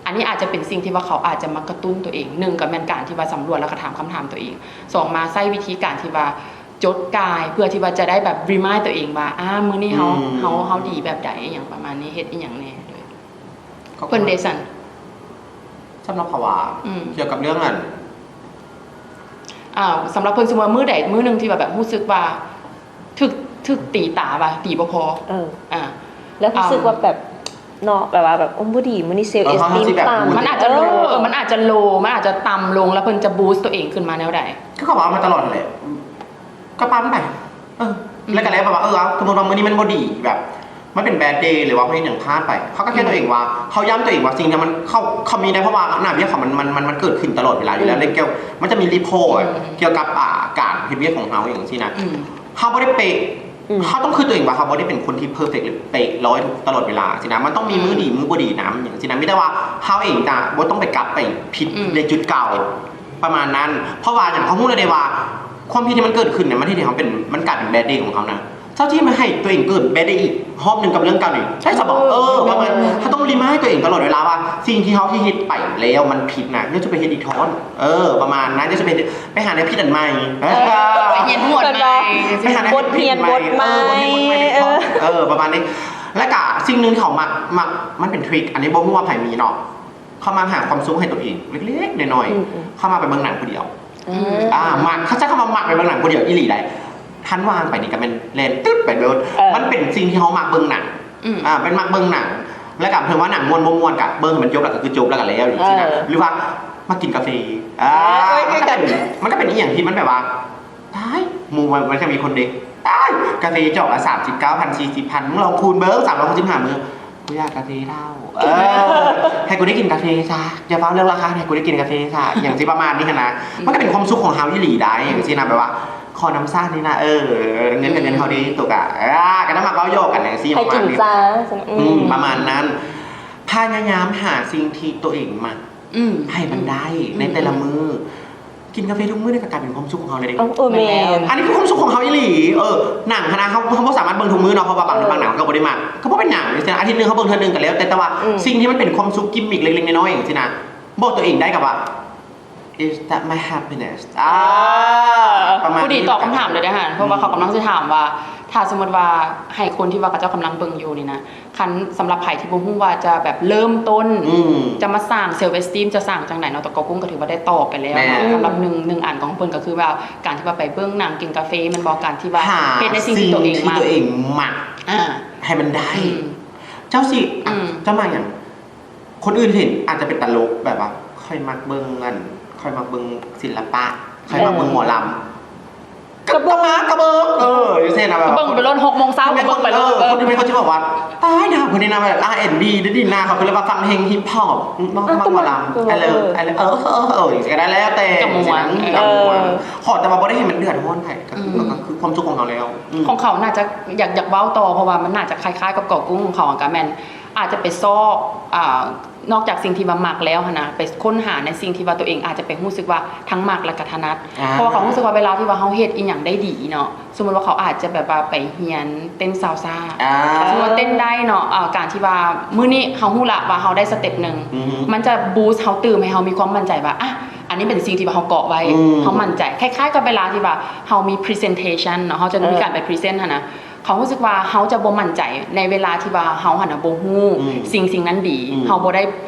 ອັນນີ້ອາດຈະເປັນສິ່ງທີ່ວ່າເຂົາອາດຈະມາກະຕຸ້ນຕົວເອງ ໜຶ່ງກໍແມ່ນການທີ່ວ່າສຳຫຼວດ ແລ້ວກໍຖາມຄຳຖາມຕົວເອງ ສອງ ມາໃຊ້ວິທີການທີ່ວ່າຈົດກາຍ ເພື່ອທີ່ວ່າຈະໄດ້ແບບ remind ຕົວເອງວ່າ ອາ ມື້ນີ້ເຮົາ ອືມ ເຮົາ ເຮົາດີແບບໃດ ອີ່ຫຍັງປະມານນີ້ ເຮັດອີ່ຫຍັງແດ່ ເພິ່ນເດຊັ້ນ ສຳລັບເຂົາວ່າ ອືມ ກ່ຽວກັບເລື່ອງອັນ ອ່າ ສຳລັບເພິ່ນ ສົມມຸດວ່າມື້ໃດມື້ໜຶ່ງທີ່ວ່າແບບຮູ້ສຶກວ່າ ຖືກ ຖືກຕີຕາວ່າດີບໍ່ພໍ ເອີ ອ່າ ແລ້ວຮູ້ສຶກວ່າແບບ ເນາະ ແບບວ່າແບບ ໂອ້ ບໍ່ດີ ມື້ນີ້ self ເອີ ເຮົາ ເຮົາ esteem ຊິແບບ ຕ່ຳ ມັນອາດຈະໂລ ເອີ ເອີ ມັນອາດຈະໂລ ມັນອາດຈະຕ່ຳລົງ ແລ້ວເພິ່ນຈະ boost ຕົວເອງຂຶ້ນມາແນວໃດ? ຄືເຂົາເວົ້າມາຕະຫຼອດຫັ້ນແຫຼະ ກໍປາມັນໄປ ເອີ ອືມ ແລ້ວກໍແລ້ວແບບວ່າ ເອີ ສົມມຸດວ່າມື້ນີ້ມັນບໍ່ດີ ແບບ ມັນເປັນ bad day ຫຼືວ່າເຮົາເຮັດຫຍັງພາດໄປ ເຮົາກໍແຄ່ ອືມ ຕົວເອງວ່າ ເຮົາຢ້ຳຕົວເອງວ່າສິ່ງທີ່ມັນ ເຂົາ ເຂົາມີໄດ້ ເພາະວ່າໜ້າວຽກເຂົາມັນ ມັນ ມັນ ມັນເກີດຂຶ້ນຕະຫຼອດເວລາຢູ່ແລ້ວ ອືມ ໃນແກ້ວ ມັນຈະມີ report ອືມ ກ່ຽວກັບ ອ່າ ການເຮັດວຽກຂອງເຮົາຫຍັງຊີ້ນະ ອືມ ເຮົາບໍ່ໄດ້ເປະ ອືມ ເຮົາຕ້ອງຄິດຕົວເອງວ່າເຮົາບໍ່ໄດ້ເປັນຄົນທີ່ perfect ຫຼືເປະຮ້ອຍຕະຫຼອດເວລາຊີ້ນະ ມັນຕ້ອງມີ ອືມ ມື້ດີມື້ບໍ່ດີນຳຫຍັງຊີ້ນະ ມີແຕ່ວ່າເຮົາເອງຈະບໍ່ຕ້ອງໄປກັບໄປຜິດ ອືມ ໃນຈຸດເກົ່າ ປະມານນັ້ນ ເພາະວ່າຫຍັງ ເຮົາຮູ້ແລ້ວເດ້ວ່າ ຄວາມຜິດທີ່ມັນເກີດຂຶ້ນນະ ມັນເຮັດໃຫ້ເຮົາເປັນ ມັນກາຍເປັນ bad day ຂອງເຮົານະ ເຈົ້າຊິມາໃຫ້ຕົວເອງເກີດ bad day ອີກຮອບໜຶ່ງກັບເລື່ອງເກົ່ານີ້ ໃຊ່ສະບໍ? ເອີ ເອີ ປະມານ ເຮົາຕ້ອງ remind ຕົວເອງຕະຫຼອດເວລາວ່າ ສິ່ງທີ່ເຮົາເຮັດໄປແລ້ວມັນຜິດນະ ຢ່າໄປເຮັດອີກທ້ອນ ເອີ ປະມານນັ້ນ ຢ່າໄປ ໄປຫາແນວຄິດອັນໃໝ່ ເອີ ໄປຮຽນຮູ້ອັນໃໝ່ ໄປຫາແນວຄິດອັນໃໝ່ ບົດຮຽນບົດໃໝ່ ເອີ ບົດຮຽນບົດໃໝ່ ເອີ ເອີ ປະມານນີ້ ແລ້ວກະສິ່ງໜຶ່ງທີ່ເຂົາມັກ ມັກ ມັນເປັນ trick ອັນນີ້ບໍ່ຮູ້ວ່າໃຜມີເນາະ ເຂົາມັກຫາຄວາມສຸກໃຫ້ຕົວເອງເລັກໆນ້ອຍໆ ອືມໆ ເຂົາມັກໄປເບິ່ງໜັງຜູ້ດຽວ ອືມ ອ່າ ມັກ ເຂົາໃຊ້ຄຳວ່າມັກໄປເບິ່ງໜັງຜູ້ດຽວອີ່ຫຼີໄດ໋ ທັນວ່າງໄປນີ້ກໍແມ່ນແລ່ນຕຶດໄປໂລດ ເອີ ມັນເປັນສິ່ງທີ່ເຮົາມັກເບິ່ງໜັງ ອືມ ອ່າ ແມ່ນມັກເບິ່ງໜັງ ແລ້ວກໍເຖິງວ່າໜັງມ່ວນບໍ່ມ່ວນກໍເບິ່ງໃຫ້ມັນຈົບ ແລ້ວກໍຄືຈົບ ແລ້ວກໍແລ້ວ ຈັ່ງຊີ້ນະ ເອີ ຫຼືວ່າມັກກິນກາເຟ ອ່າ ເອີ ມັນກໍເປັນ ເອີ ມັນກໍເປັນອີ່ຫຍັງທີ່ມັນແບບວ່າ ຕາຍ ໝູ່ມັນ ມັນກໍມີຄົນເດ ຕາຍ ກາເຟຈອກລະສາມສິບເກົ້າພັນ ສີ່ສິບພັນ ມຶງລອງຄູນເບິ່ງ ສາມຮ້ອຍຫົກສິບຫ້າມື້ ກູຢາກກາເຟເທົ່າ ເອີ ໃຫ້ກູໄດ້ກິນກາເຟຊະ ຢ່າເວົ້າເລື່ອງລາຄາ ໃຫ້ກູໄດ້ກິນກາເຟຊະ ຫຍັງຊິປະມານນີ້ຫັ້ນນະ ມັນກໍເປັນຄວາມສຸກຂອງເຮົາອີ່ຫຼີໄດ໋ ຫຍັງຊີ້ນະ ແບບວ່າ ຂໍນຳຊານີ້ນະ ເອີ ເງິນກໍເງິນເຮົາເດ ໂຕກະ ອ່າ ກໍຕ້ອງມັກເວົ້າຢອກກັນຈັ່ງຊີ້ ໃຫ້ກິນຊາ ອືມ ປະມານນັ້ນ ພະຍາຍາມຫາສິ່ງທີ່ຕົວເອງມັກ ອືມ ໃຫ້ມັນໄດ້ ອືມ ໃນແຕ່ລະມື້ ອືມ ກິນກາເຟທຸກມື້ນີ້ກໍກາຍເປັນຄວາມສຸກຂອງເຮົາເລີຍເດ້ ເອີ ແມ່ນ ອັນນີ້ຄືຄວາມສຸກຂອງເຮົາອີ່ຫຼີ ເອີ ໜັງຫັ້ນນະ ເຮົາ ເຮົາບໍ່ສາມາດເບິ່ງທຸກມື້ເນາະ ເພາະວ່າບາງ ເອີ ບາງໜັງເຮົາກໍບໍ່ໄດ້ມັກ ກໍບໍ່ເປັນຫຍັງ ຈັ່ງຊີ້ນະ ອາທິດໜຶ່ງເຮົາເບິ່ງເທື່ອໜຶ່ງກໍແລ້ວ ແຕ່ ແຕ່ວ່າ ອືມ ສິ່ງທີ່ມັນເປັນຄວາມສຸກກິມມິກເລັກໆນ້ອຍໆ ຈັ່ງຊີ້ນະ ບອກຕົວເອງໄດ້ກໍວ່າ Is that my happiness? ອ່າ ປະມານນີ້ ຜູ້ດີຕອບຄຳຖາມເລີຍເດ້ຫັ້ນ ເພາະວ່າ ອືມ ເຂົາກຳລັງຊິຖາມວ່າ ຖ້າສົມມຸດວ່າໃຫ້ຄົນທີ່ວ່າເຂົາເຈົ້າກຳລັງເບິ່ງຢູ່ນີ້ນະ ຄັນສຳລັບໃຜທີ່ບໍ່ຮູ້ວ່າຈະແບບເລີ່ມຕົ້ນ ອືມ ຈະມາສ້າງ self esteem ຈະສ້າງຈັ່ງໃດເນາະ ແຕ່ກໍກຸ້ງກໍຖືວ່າໄດ້ຕອບໄປແລ້ວ ແມ່ນ ເນາະ ສຳລັບໜຶ່ງ ໜຶ່ງອັນຂອງເພິ່ນກໍຄືວ່າ ການທີ່ວ່າໄປເບິ່ງໜັງ ກິນກາເຟ ແມ່ນບໍ່ ການທີ່ວ່າເຮັດໃນສິ່ງທີ່ຕົວເອງມັກ ສິ່ງທີ່ຕົວເອງມັກ ອ່າ ໃຫ້ມັນໄດ້ ອືມ ເຈົ້າຊິ ອືມ ເຈົ້າມັກຫຍັງ? ຄົນອື່ນເຫັນອາດຈະເປັນຕະຫຼົກ ແບບວ່າ ຂ້ອຍມັກເບິ່ງອັນ ຂ້ອຍມັກເບິ່ງສິນລະປະ ຂ້ອຍມັກເບິ່ງໝໍລຳ ເອີ ກະ ກະມາ ກະເບິ່ງ ເອີ ຈັ່ງຊີ້ນະ ແບບວ່າ ເບິ່ງໄປໂລດ ຫົກໂມງເຊົ້າ ເບິ່ງໄປໂລດ ເອີ ຄົນອື່ນເຂົາຈະບອກວ່າ ຕາຍນະ ຜູ້ນີ້ນະ ແບບ R&B ດີໆນະ ເຂົາກໍເລີຍວ່າຟັງເພງ hip hop ເອີ ມັກໝໍລຳ ເອີ ເອີ ເອີ ຈັ່ງຊີ້ກໍໄດ້ ແລ້ວແຕ່ ກໍມ່ວນ ເອີ ຂໍແຕ່ວ່າບໍ່ໄດ້ໃຫ້ມັນເດືອດຮ້ອນໃຜ ກໍຄື ອືມ ກໍຄືຄວາມສຸກຂອງເຮົາແລ້ວ ອືມ ຂອງເຂົາໜ້າຈະ ຢາກ ຢາກເວົ້າຕໍ່ ເພາະວ່າມັນໜ້າຈະຄ້າຍໆກັບເກາະກຸ້ງຂອງເຂົາ ກໍແມ່ນ ອາດຈະໄປຊອກ ອ່າ ນອກຈາກສິ່ງທີ່ວ່າມັກແລ້ວຫັ້ນນະ ໄປຄົ້ນຫາໃນສິ່ງທີ່ວ່າຕົວເອງອາດຈະໄປຮູ້ສຶກວ່າທັງມັກ ແລະກະຖະໜັດ ອ່າ ເພາະວ່າເຂົາຮູ້ສຶກວ່າເວລາທີ່ວ່າເຮົາເຮັດອີ່ຫຍັງໄດ້ດີເນາະ ສົມມຸດວ່າເຂົາອາດຈະແບບວ່າໄປຮຽນເຕັ້ນຊາວຊາ ອ່າ ສົມມຸດວ່າເຕັ້ນໄດ້ເນາະ ອ່າ ການທີ່ວ່າມື້ນີ້ເຮົາຮູ້ລະວ່າເຮົາໄດ້ສະເຕັບໜຶ່ງ ອືຮຶ ມັນຈະ boost ເຮົາຕື່ມ ໃຫ້ເຮົາມີຄວາມໝັ້ນໃຈວ່າ ອ່ະ ອັນນີ້ເປັນສິ່ງທີ່ວ່າເຮົາເກາະໄວ້ ອືມ ເຮົາໝັ້ນໃຈ. ຄ້າຍໆກັບເວລາທີ່ວ່າເຮົາມີ presentation ເນາະ ເຮົາຈະມີ ເອີ ການໄປ present ຫັ້ນນະ ເຮົາຮູ້ສຶກວ່າເຮົາຈະບໍ່ໝັ້ນໃຈໃນເວລາທີ່ວ່າເຮົາຫັ້ນນະບໍ່ຮູ້ ອືມ ສິ່ງສິ່ງນັ້ນດີ ອືມ ເຮົາບໍ່ໄດ້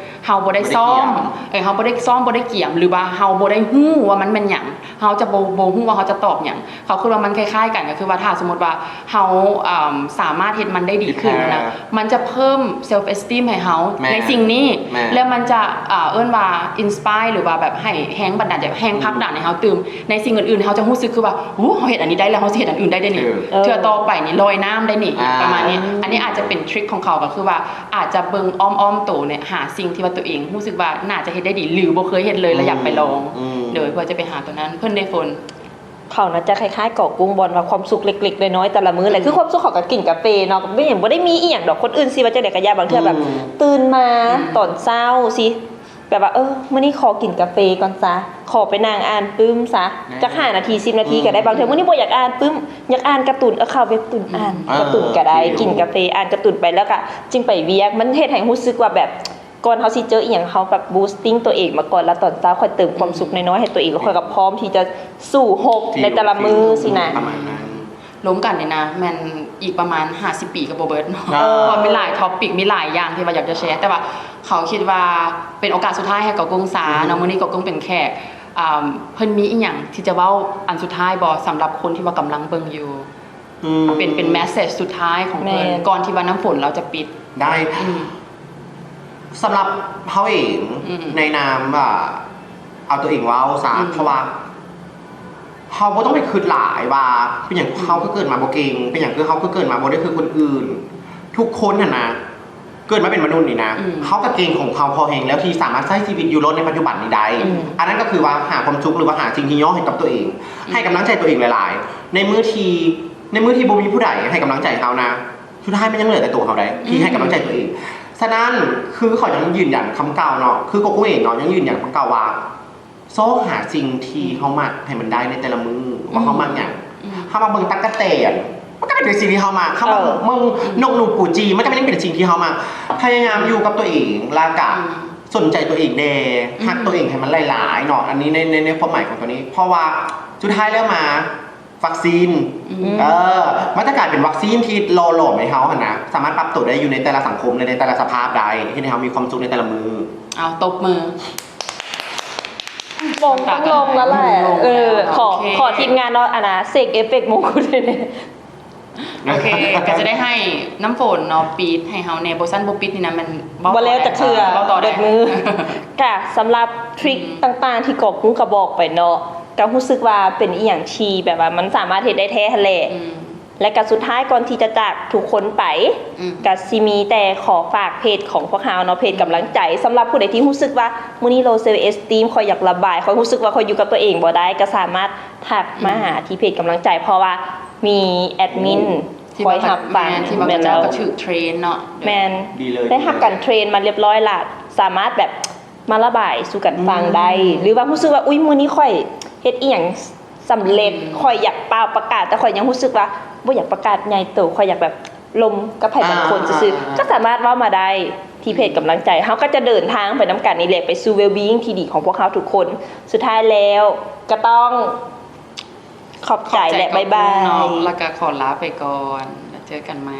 ເຮົາບໍ່ໄດ້ ບໍ່ໄດ້ ຊ້ອມ ກຽມ ເອີ ເຮົາບໍ່ໄດ້ຊ້ອມ ບໍ່ໄດ້ກຽມ ຫຼືວ່າເຮົາບໍ່ໄດ້ຮູ້ວ່າມັນແມ່ນຫຍັງ ເຮົາຈະບໍ່ ບໍ່ຮູ້ວ່າເຮົາຈະຕອບຫຍັງ. ເຂົາຄິດວ່າມັນຄ້າຍໆກັນ ກໍຄືວ່າຖ້າສົມມຸດວ່າເຮົາ ເອີ່ມ ສາມາດເຮັດມັນໄດ້ດີຂຶ້ນຫັ້ນນະ ມັນຈະເພີ່ມ self esteem ໃຫ້ເຮົາ ແມ່ນ ໃນສິ່ງນີ້ ແມ່ນ ແລ້ວມັນຈະ ເອີ່ ເອີ້ນວ່າ inspire ຫຼືວ່າແບບໃຫ້ແຮງບັນດານໃຈ ແຮງຜັກດັນໃຫ້ເຮົາຕື່ມ ໃນສິ່ງອື່ນໆ ເຮົາຈະຮູ້ສຶກຄືວ່າ ໂອ້ ເຮົາເຮັດອັນນີ້ໄດ້ແລ້ວ ເຮົາຊິເຮັດອັນອື່ນໄດ້ເດ້ນີ້ ເອີ ເທື່ອຕໍ່ໄປນີ້ລອຍນ້ຳໄດ້ນີ້ ອ່າ ປະມານນີ້. ອັນນີ້ອາດຈະເປັນທຣິກຂອງເຂົາ ກໍຄືວ່າອາດຈະເບິ່ງອ້ອມໆໂຕນີ້ ຫາສິ່ງທີ່ວ່າຕົວເອງຮູ້ສຶກວ່າໜ້າຈະເຮັດໄດ້ດີ ຫຼືບໍ່ເຄີຍເຮັດເລີຍ ແລ້ວຢາກໄປລອງ ອືມ ໂດຍ ເພື່ອຈະໄປຫາຕົວນັ້ນ. ເພິ່ນເດ້ ຝົນ? ເຂົານະຈະຄ້າຍໆເກາະກຸ້ງບ່ອນວ່າຄວາມສຸກເລັກໆນ້ອຍໆແຕ່ລະມື້ແຫຼະ ອືມ ຄືຄວາມສຸກເຂົາກໍກິນກາເຟເນາະ ບໍ່ ບໍ່ໄດ້ມີອີ່ຫຍັງດອກ ຄົນອື່ນຊິວ່າຈັ່ງໃດກໍຢ່າ ບາງເທື່ອແບບ ອືມ ຕື່ນມາ ອືມ ຕອນເຊົ້າຊິ ແບບວ່າ ເອີ ມື້ນີ້ຂໍກິນກາເຟກ່ອນຊະ ຂໍໄປນັ່ງອ່ານປຶ້ມຊະ ອ່າ ຈັກຫ້ານາທີ ສິບນາທີກໍໄດ້ ອືມ ບາງເທື່ອມື້ນີ້ບໍ່ຢາກອ່ານປຶ້ມ ຢາກອ່ານກາຕູນ ເອີ ເຂົ້າເວັບຕູນອ່ານ ອືມ ກາຕູນກໍໄດ້ ເອີ ໂອເຄ ກິນກາເຟ ອ່ານກາຕູນໄປ ແລ້ວກໍຈຶ່ງໄປວຽກ. ມັນເຮັດໃຫ້ຮູ້ສຶກວ່າແບບ ກ່ອນເຮົາຊິເຈີອີ່ຫຍັງ ເຮົາແບບ boosting ຕົວເອງມາກ່ອນ ແລ້ວຕອນເຊົ້າຄ່ອຍເຕີມຄວາມສຸກ ອືມ ນ້ອຍໆໃຫ້ຕົວເອງ ແລ້ວຂ້ອຍກໍພ້ອມທີ່ຈະສູ້ຮົບ ທີ່ ໃນແຕ່ລະມື້ ທີ່ ຊີ້ນະ ປະມານນັ້ນ. ລົມກັນນີ້ນະ ແມ່ນອີກປະມານຫ້າສິບປີກໍບໍ່ເບິດເນາະ ເອີ ເພາະມີຫຼາຍ topic ມີຫຼາຍຢ່າງທີ່ວ່າຢາກຈະແຊ ແຕ່ວ່າເຂົາຄິດວ່າເປັນໂອກາດສຸດທ້າຍໃຫ້ເກາະກຸ້ງຊາເນາະ ອືມ ມື້ນີ້ເກາະກຸ້ງເປັນແຂກ ອ່າ ເພິ່ນມີອີ່ຫຍັງທີ່ຈະເວົ້າອັນສຸດທ້າຍບໍ່ ສຳລັບຄົນທີ່ວ່າກຳລັງເບິ່ງຢູ່? ອືມ ເປັນ ເປັນ message ສຸດທ້າຍຂອງເພິ່ນ ແມ່ນ ກ່ອນທີ່ວ່ານ້ຳຝົນລາວຈະປິດ ໄດ້ ອືມ ສຳລັບເຮົາເອງ ອືມ ໃນນາມວ່າ ເອົາຕົວເອງເວົ້າຊະ ອືມ ເພາະວ່າເຮົາບໍ່ຕ້ອງໄປຄິດຫຼາຍວ່າ ເປັນຫຍັງ ອືມ ເຮົາຄືເກີດມາບໍ່ເກັ່ງ ເປັນຫຍັງຄືເຮົາຄືເກີດມາບໍ່ໄດ້ຄືຄົນອື່ນ. ທຸກຄົນຫັ້ນນະ ເກີດມາເປັນມະນຸດນີ້ນະ ອືມ ເຮົາກໍເກັ່ງຂອງເຮົາພໍແຮງແລ້ວ ທີ່ສາມາດໃຊ້ຊີວິດຢູ່ລອດໃນປັດຈຸບັນນີ້ໄດ້ ອືມ ອັນນັ້ນກໍຄືວ່າຫາຄວາມສຸກ ຫຼືວ່າຫາສິ່ງທີ່ຍໍໃຫ້ກັບຕົວເອງ ອືມ ໃຫ້ກຳລັງໃຈຕົວເອງຫຼາຍໆ ໃນມື້ທີ່ ໃນມື້ທີ່ບໍ່ມີຜູ້ໃດໃຫ້ກຳລັງໃຈເຮົານະ ສຸດທ້າຍມັນຍັງເຫຼືອແຕ່ຕົວເຮົາໃດ໋ ອືມ ທີ່ໃຫ້ກຳລັງໃຈຕົວເອງ. ສະນັ້ນ ຄືເຂົາຍັງຢືນຢັນຄຳເກົ່າເນາະ ຄືໂກໂກ້ເອງເນາະ ຍັງຢືນຢັນຄຳເກົ່າວ່າ ຊອກຫາສິ່ງທີ່ເຮົາມັກໃຫ້ມັນໄດ້ໃນແຕ່ລະມື້ ອືມ ວ່າເຮົາມັກຫຍັງ ອືມ ເຮົາມັກເບິ່ງຕັກກະແຕນ ມັນກໍເປັນສິ່ງທີ່ເຮົາມັກ ເຮົາມັກ ເອີ ເບິ່ງ ອືມ ນົກໜູປູຈີ ມັນກໍເປັນ ເປັນສິ່ງທີ່ເຮົາມັກ ພະຍາຍາມຢູ່ກັບຕົວເອງ ແລ້ວກໍ ອືມ ສົນໃຈຕົວເອງແດ່ ອືມ ຮັກຕົວເອງໃຫ້ມັນຫຼາຍໆເນາະ ອັນນີ້ໃນ ໃນ ໃນຄວາມໝາຍຂອງຕົວນີ້ ເພາະວ່າສຸດທ້າຍແລ້ວມາ ວັກຊີນ ອືມ ເອີ ມັນຈະກາຍເປັນວັກຊີນທີ່ຫຼໍ່ຫຼອມໃຫ້ເຮົາຫັ້ນນະ ສາມາດປັບຕົວໄດ້ຢູ່ໃນແຕ່ລະສັງຄົມ ແລະ ໃນແຕ່ລະສະພາບໄດ້ ເຮັດໃຫ້ເຮົາມີຄວາມສຸກໃນແຕ່ລະມື້. ເອົາ ຕົບມື ມົງຕ້ອງລົງແລ້ວແຫຼະ ມົງລົງແລ້ວ ເອີ ເນາະ ຂໍ ໂອເຄ ຂໍທີມງານເນາະ ອັນນະ ເສັກເອຟເຟັກມົງຄຸດໃຫ້ແດ່. ໂອເຄ ກໍຈະໄດ້ໃຫ້ນ້ຳຝົນເນາະ ປິດໃຫ້ເຮົາແດ່ ບໍ່ຊັ້ນບໍ່ປິດນີ້ນະ ມັນເວົ້າ ບໍ່ແລ້ວຈັກເທື່ອ ເວົ້າຕໍ່ໄດ້ ເບິດມື້. ກະສຳລັບທຣິກ ອືມ ຕ່າງໆທີ່ເກາະກຸ້ງກໍບອກໄປເນາະ ກໍຮູ້ສຶກວ່າເປັນອີ່ຫຍັງທີ່ແບບວ່າມັນສາມາດເຮັດໄດ້ແທ້ຫັ້ນແຫຼະ ອືມ ແລະກະສຸດທ້າຍກ່ອນທີ່ຈະຈາກທຸກຄົນໄປ ອືມ ກະຊິມີແຕ່ຂໍຝາກເພຈຂອງພວກເຮົາເນາະ ເພຈກຳລັງໃຈ ສຳລັບຜູ້ໃດທີ່ຮູ້ສຶກວ່າມື້ນີ້ low self esteem ຂ້ອຍຢາກລະບາຍ ຂ້ອຍຮູ້ສຶກວ່າຂ້ອຍຢູ່ກັບຕົວເອງບໍ່ໄດ້ ກະສາມາດທັກມາຫາ ອືມ ທີ່ເພຈກຳລັງໃຈ ເພາະວ່າມີແອດມິນ ໂອ້ ທີ່ວ່າ ຄອຍຮັບຟັງ ແມ່ນ ທີ່ວ່າ ແມ່ນແລ້ວ ເຈົ້າກໍຖືກເທຣນເນາະ ແມ່ນ ດີເລີຍ ໄດ້ຮັບການເທຣນມາຮຽບຮ້ອຍລະ ສາມາດແບບ ມາລະບາຍສູ່ກັນຟັງໄດ້ ອືມ ຫຼືວ່າຮູ້ສຶກວ່າ ອຸ້ຍ ມື້ນີ້ຂ້ອຍເຮັດອີ່ຫຍັງສຳເລັດ ອືມ ຂ້ອຍຢາກປ່າວປະກາດ ແຕ່ຂ້ອຍຍັງຮູ້ສຶກວ່າບໍ່ຢາກປະກາດໃຫຍ່ໂຕ ຂ້ອຍຢາກແບບລົມກັບໃຜບາງຄົນ ອ່າ ຊື່ໆ ອ່າ ກໍສາມາດເວົ້າມາໄດ້ທີ່ເພຈກຳລັງໃຈ ເຮົາກໍຈະເດີນທາງໄປນຳກັນນີ້ແຫຼະ ໄປສູ່ well being ທີ່ດີຂອງພວກເຮົາທຸກຄົນ. ສຸດທ້າຍແລ້ວກໍຕ້ອງຂອບໃຈ ຂອບໃຈ ແລະ ບາຍບາຍ ເນາະ ແລ້ວກໍຂໍລາໄປກ່ອນ ແລ້ວເຈີກັນໃໝ່.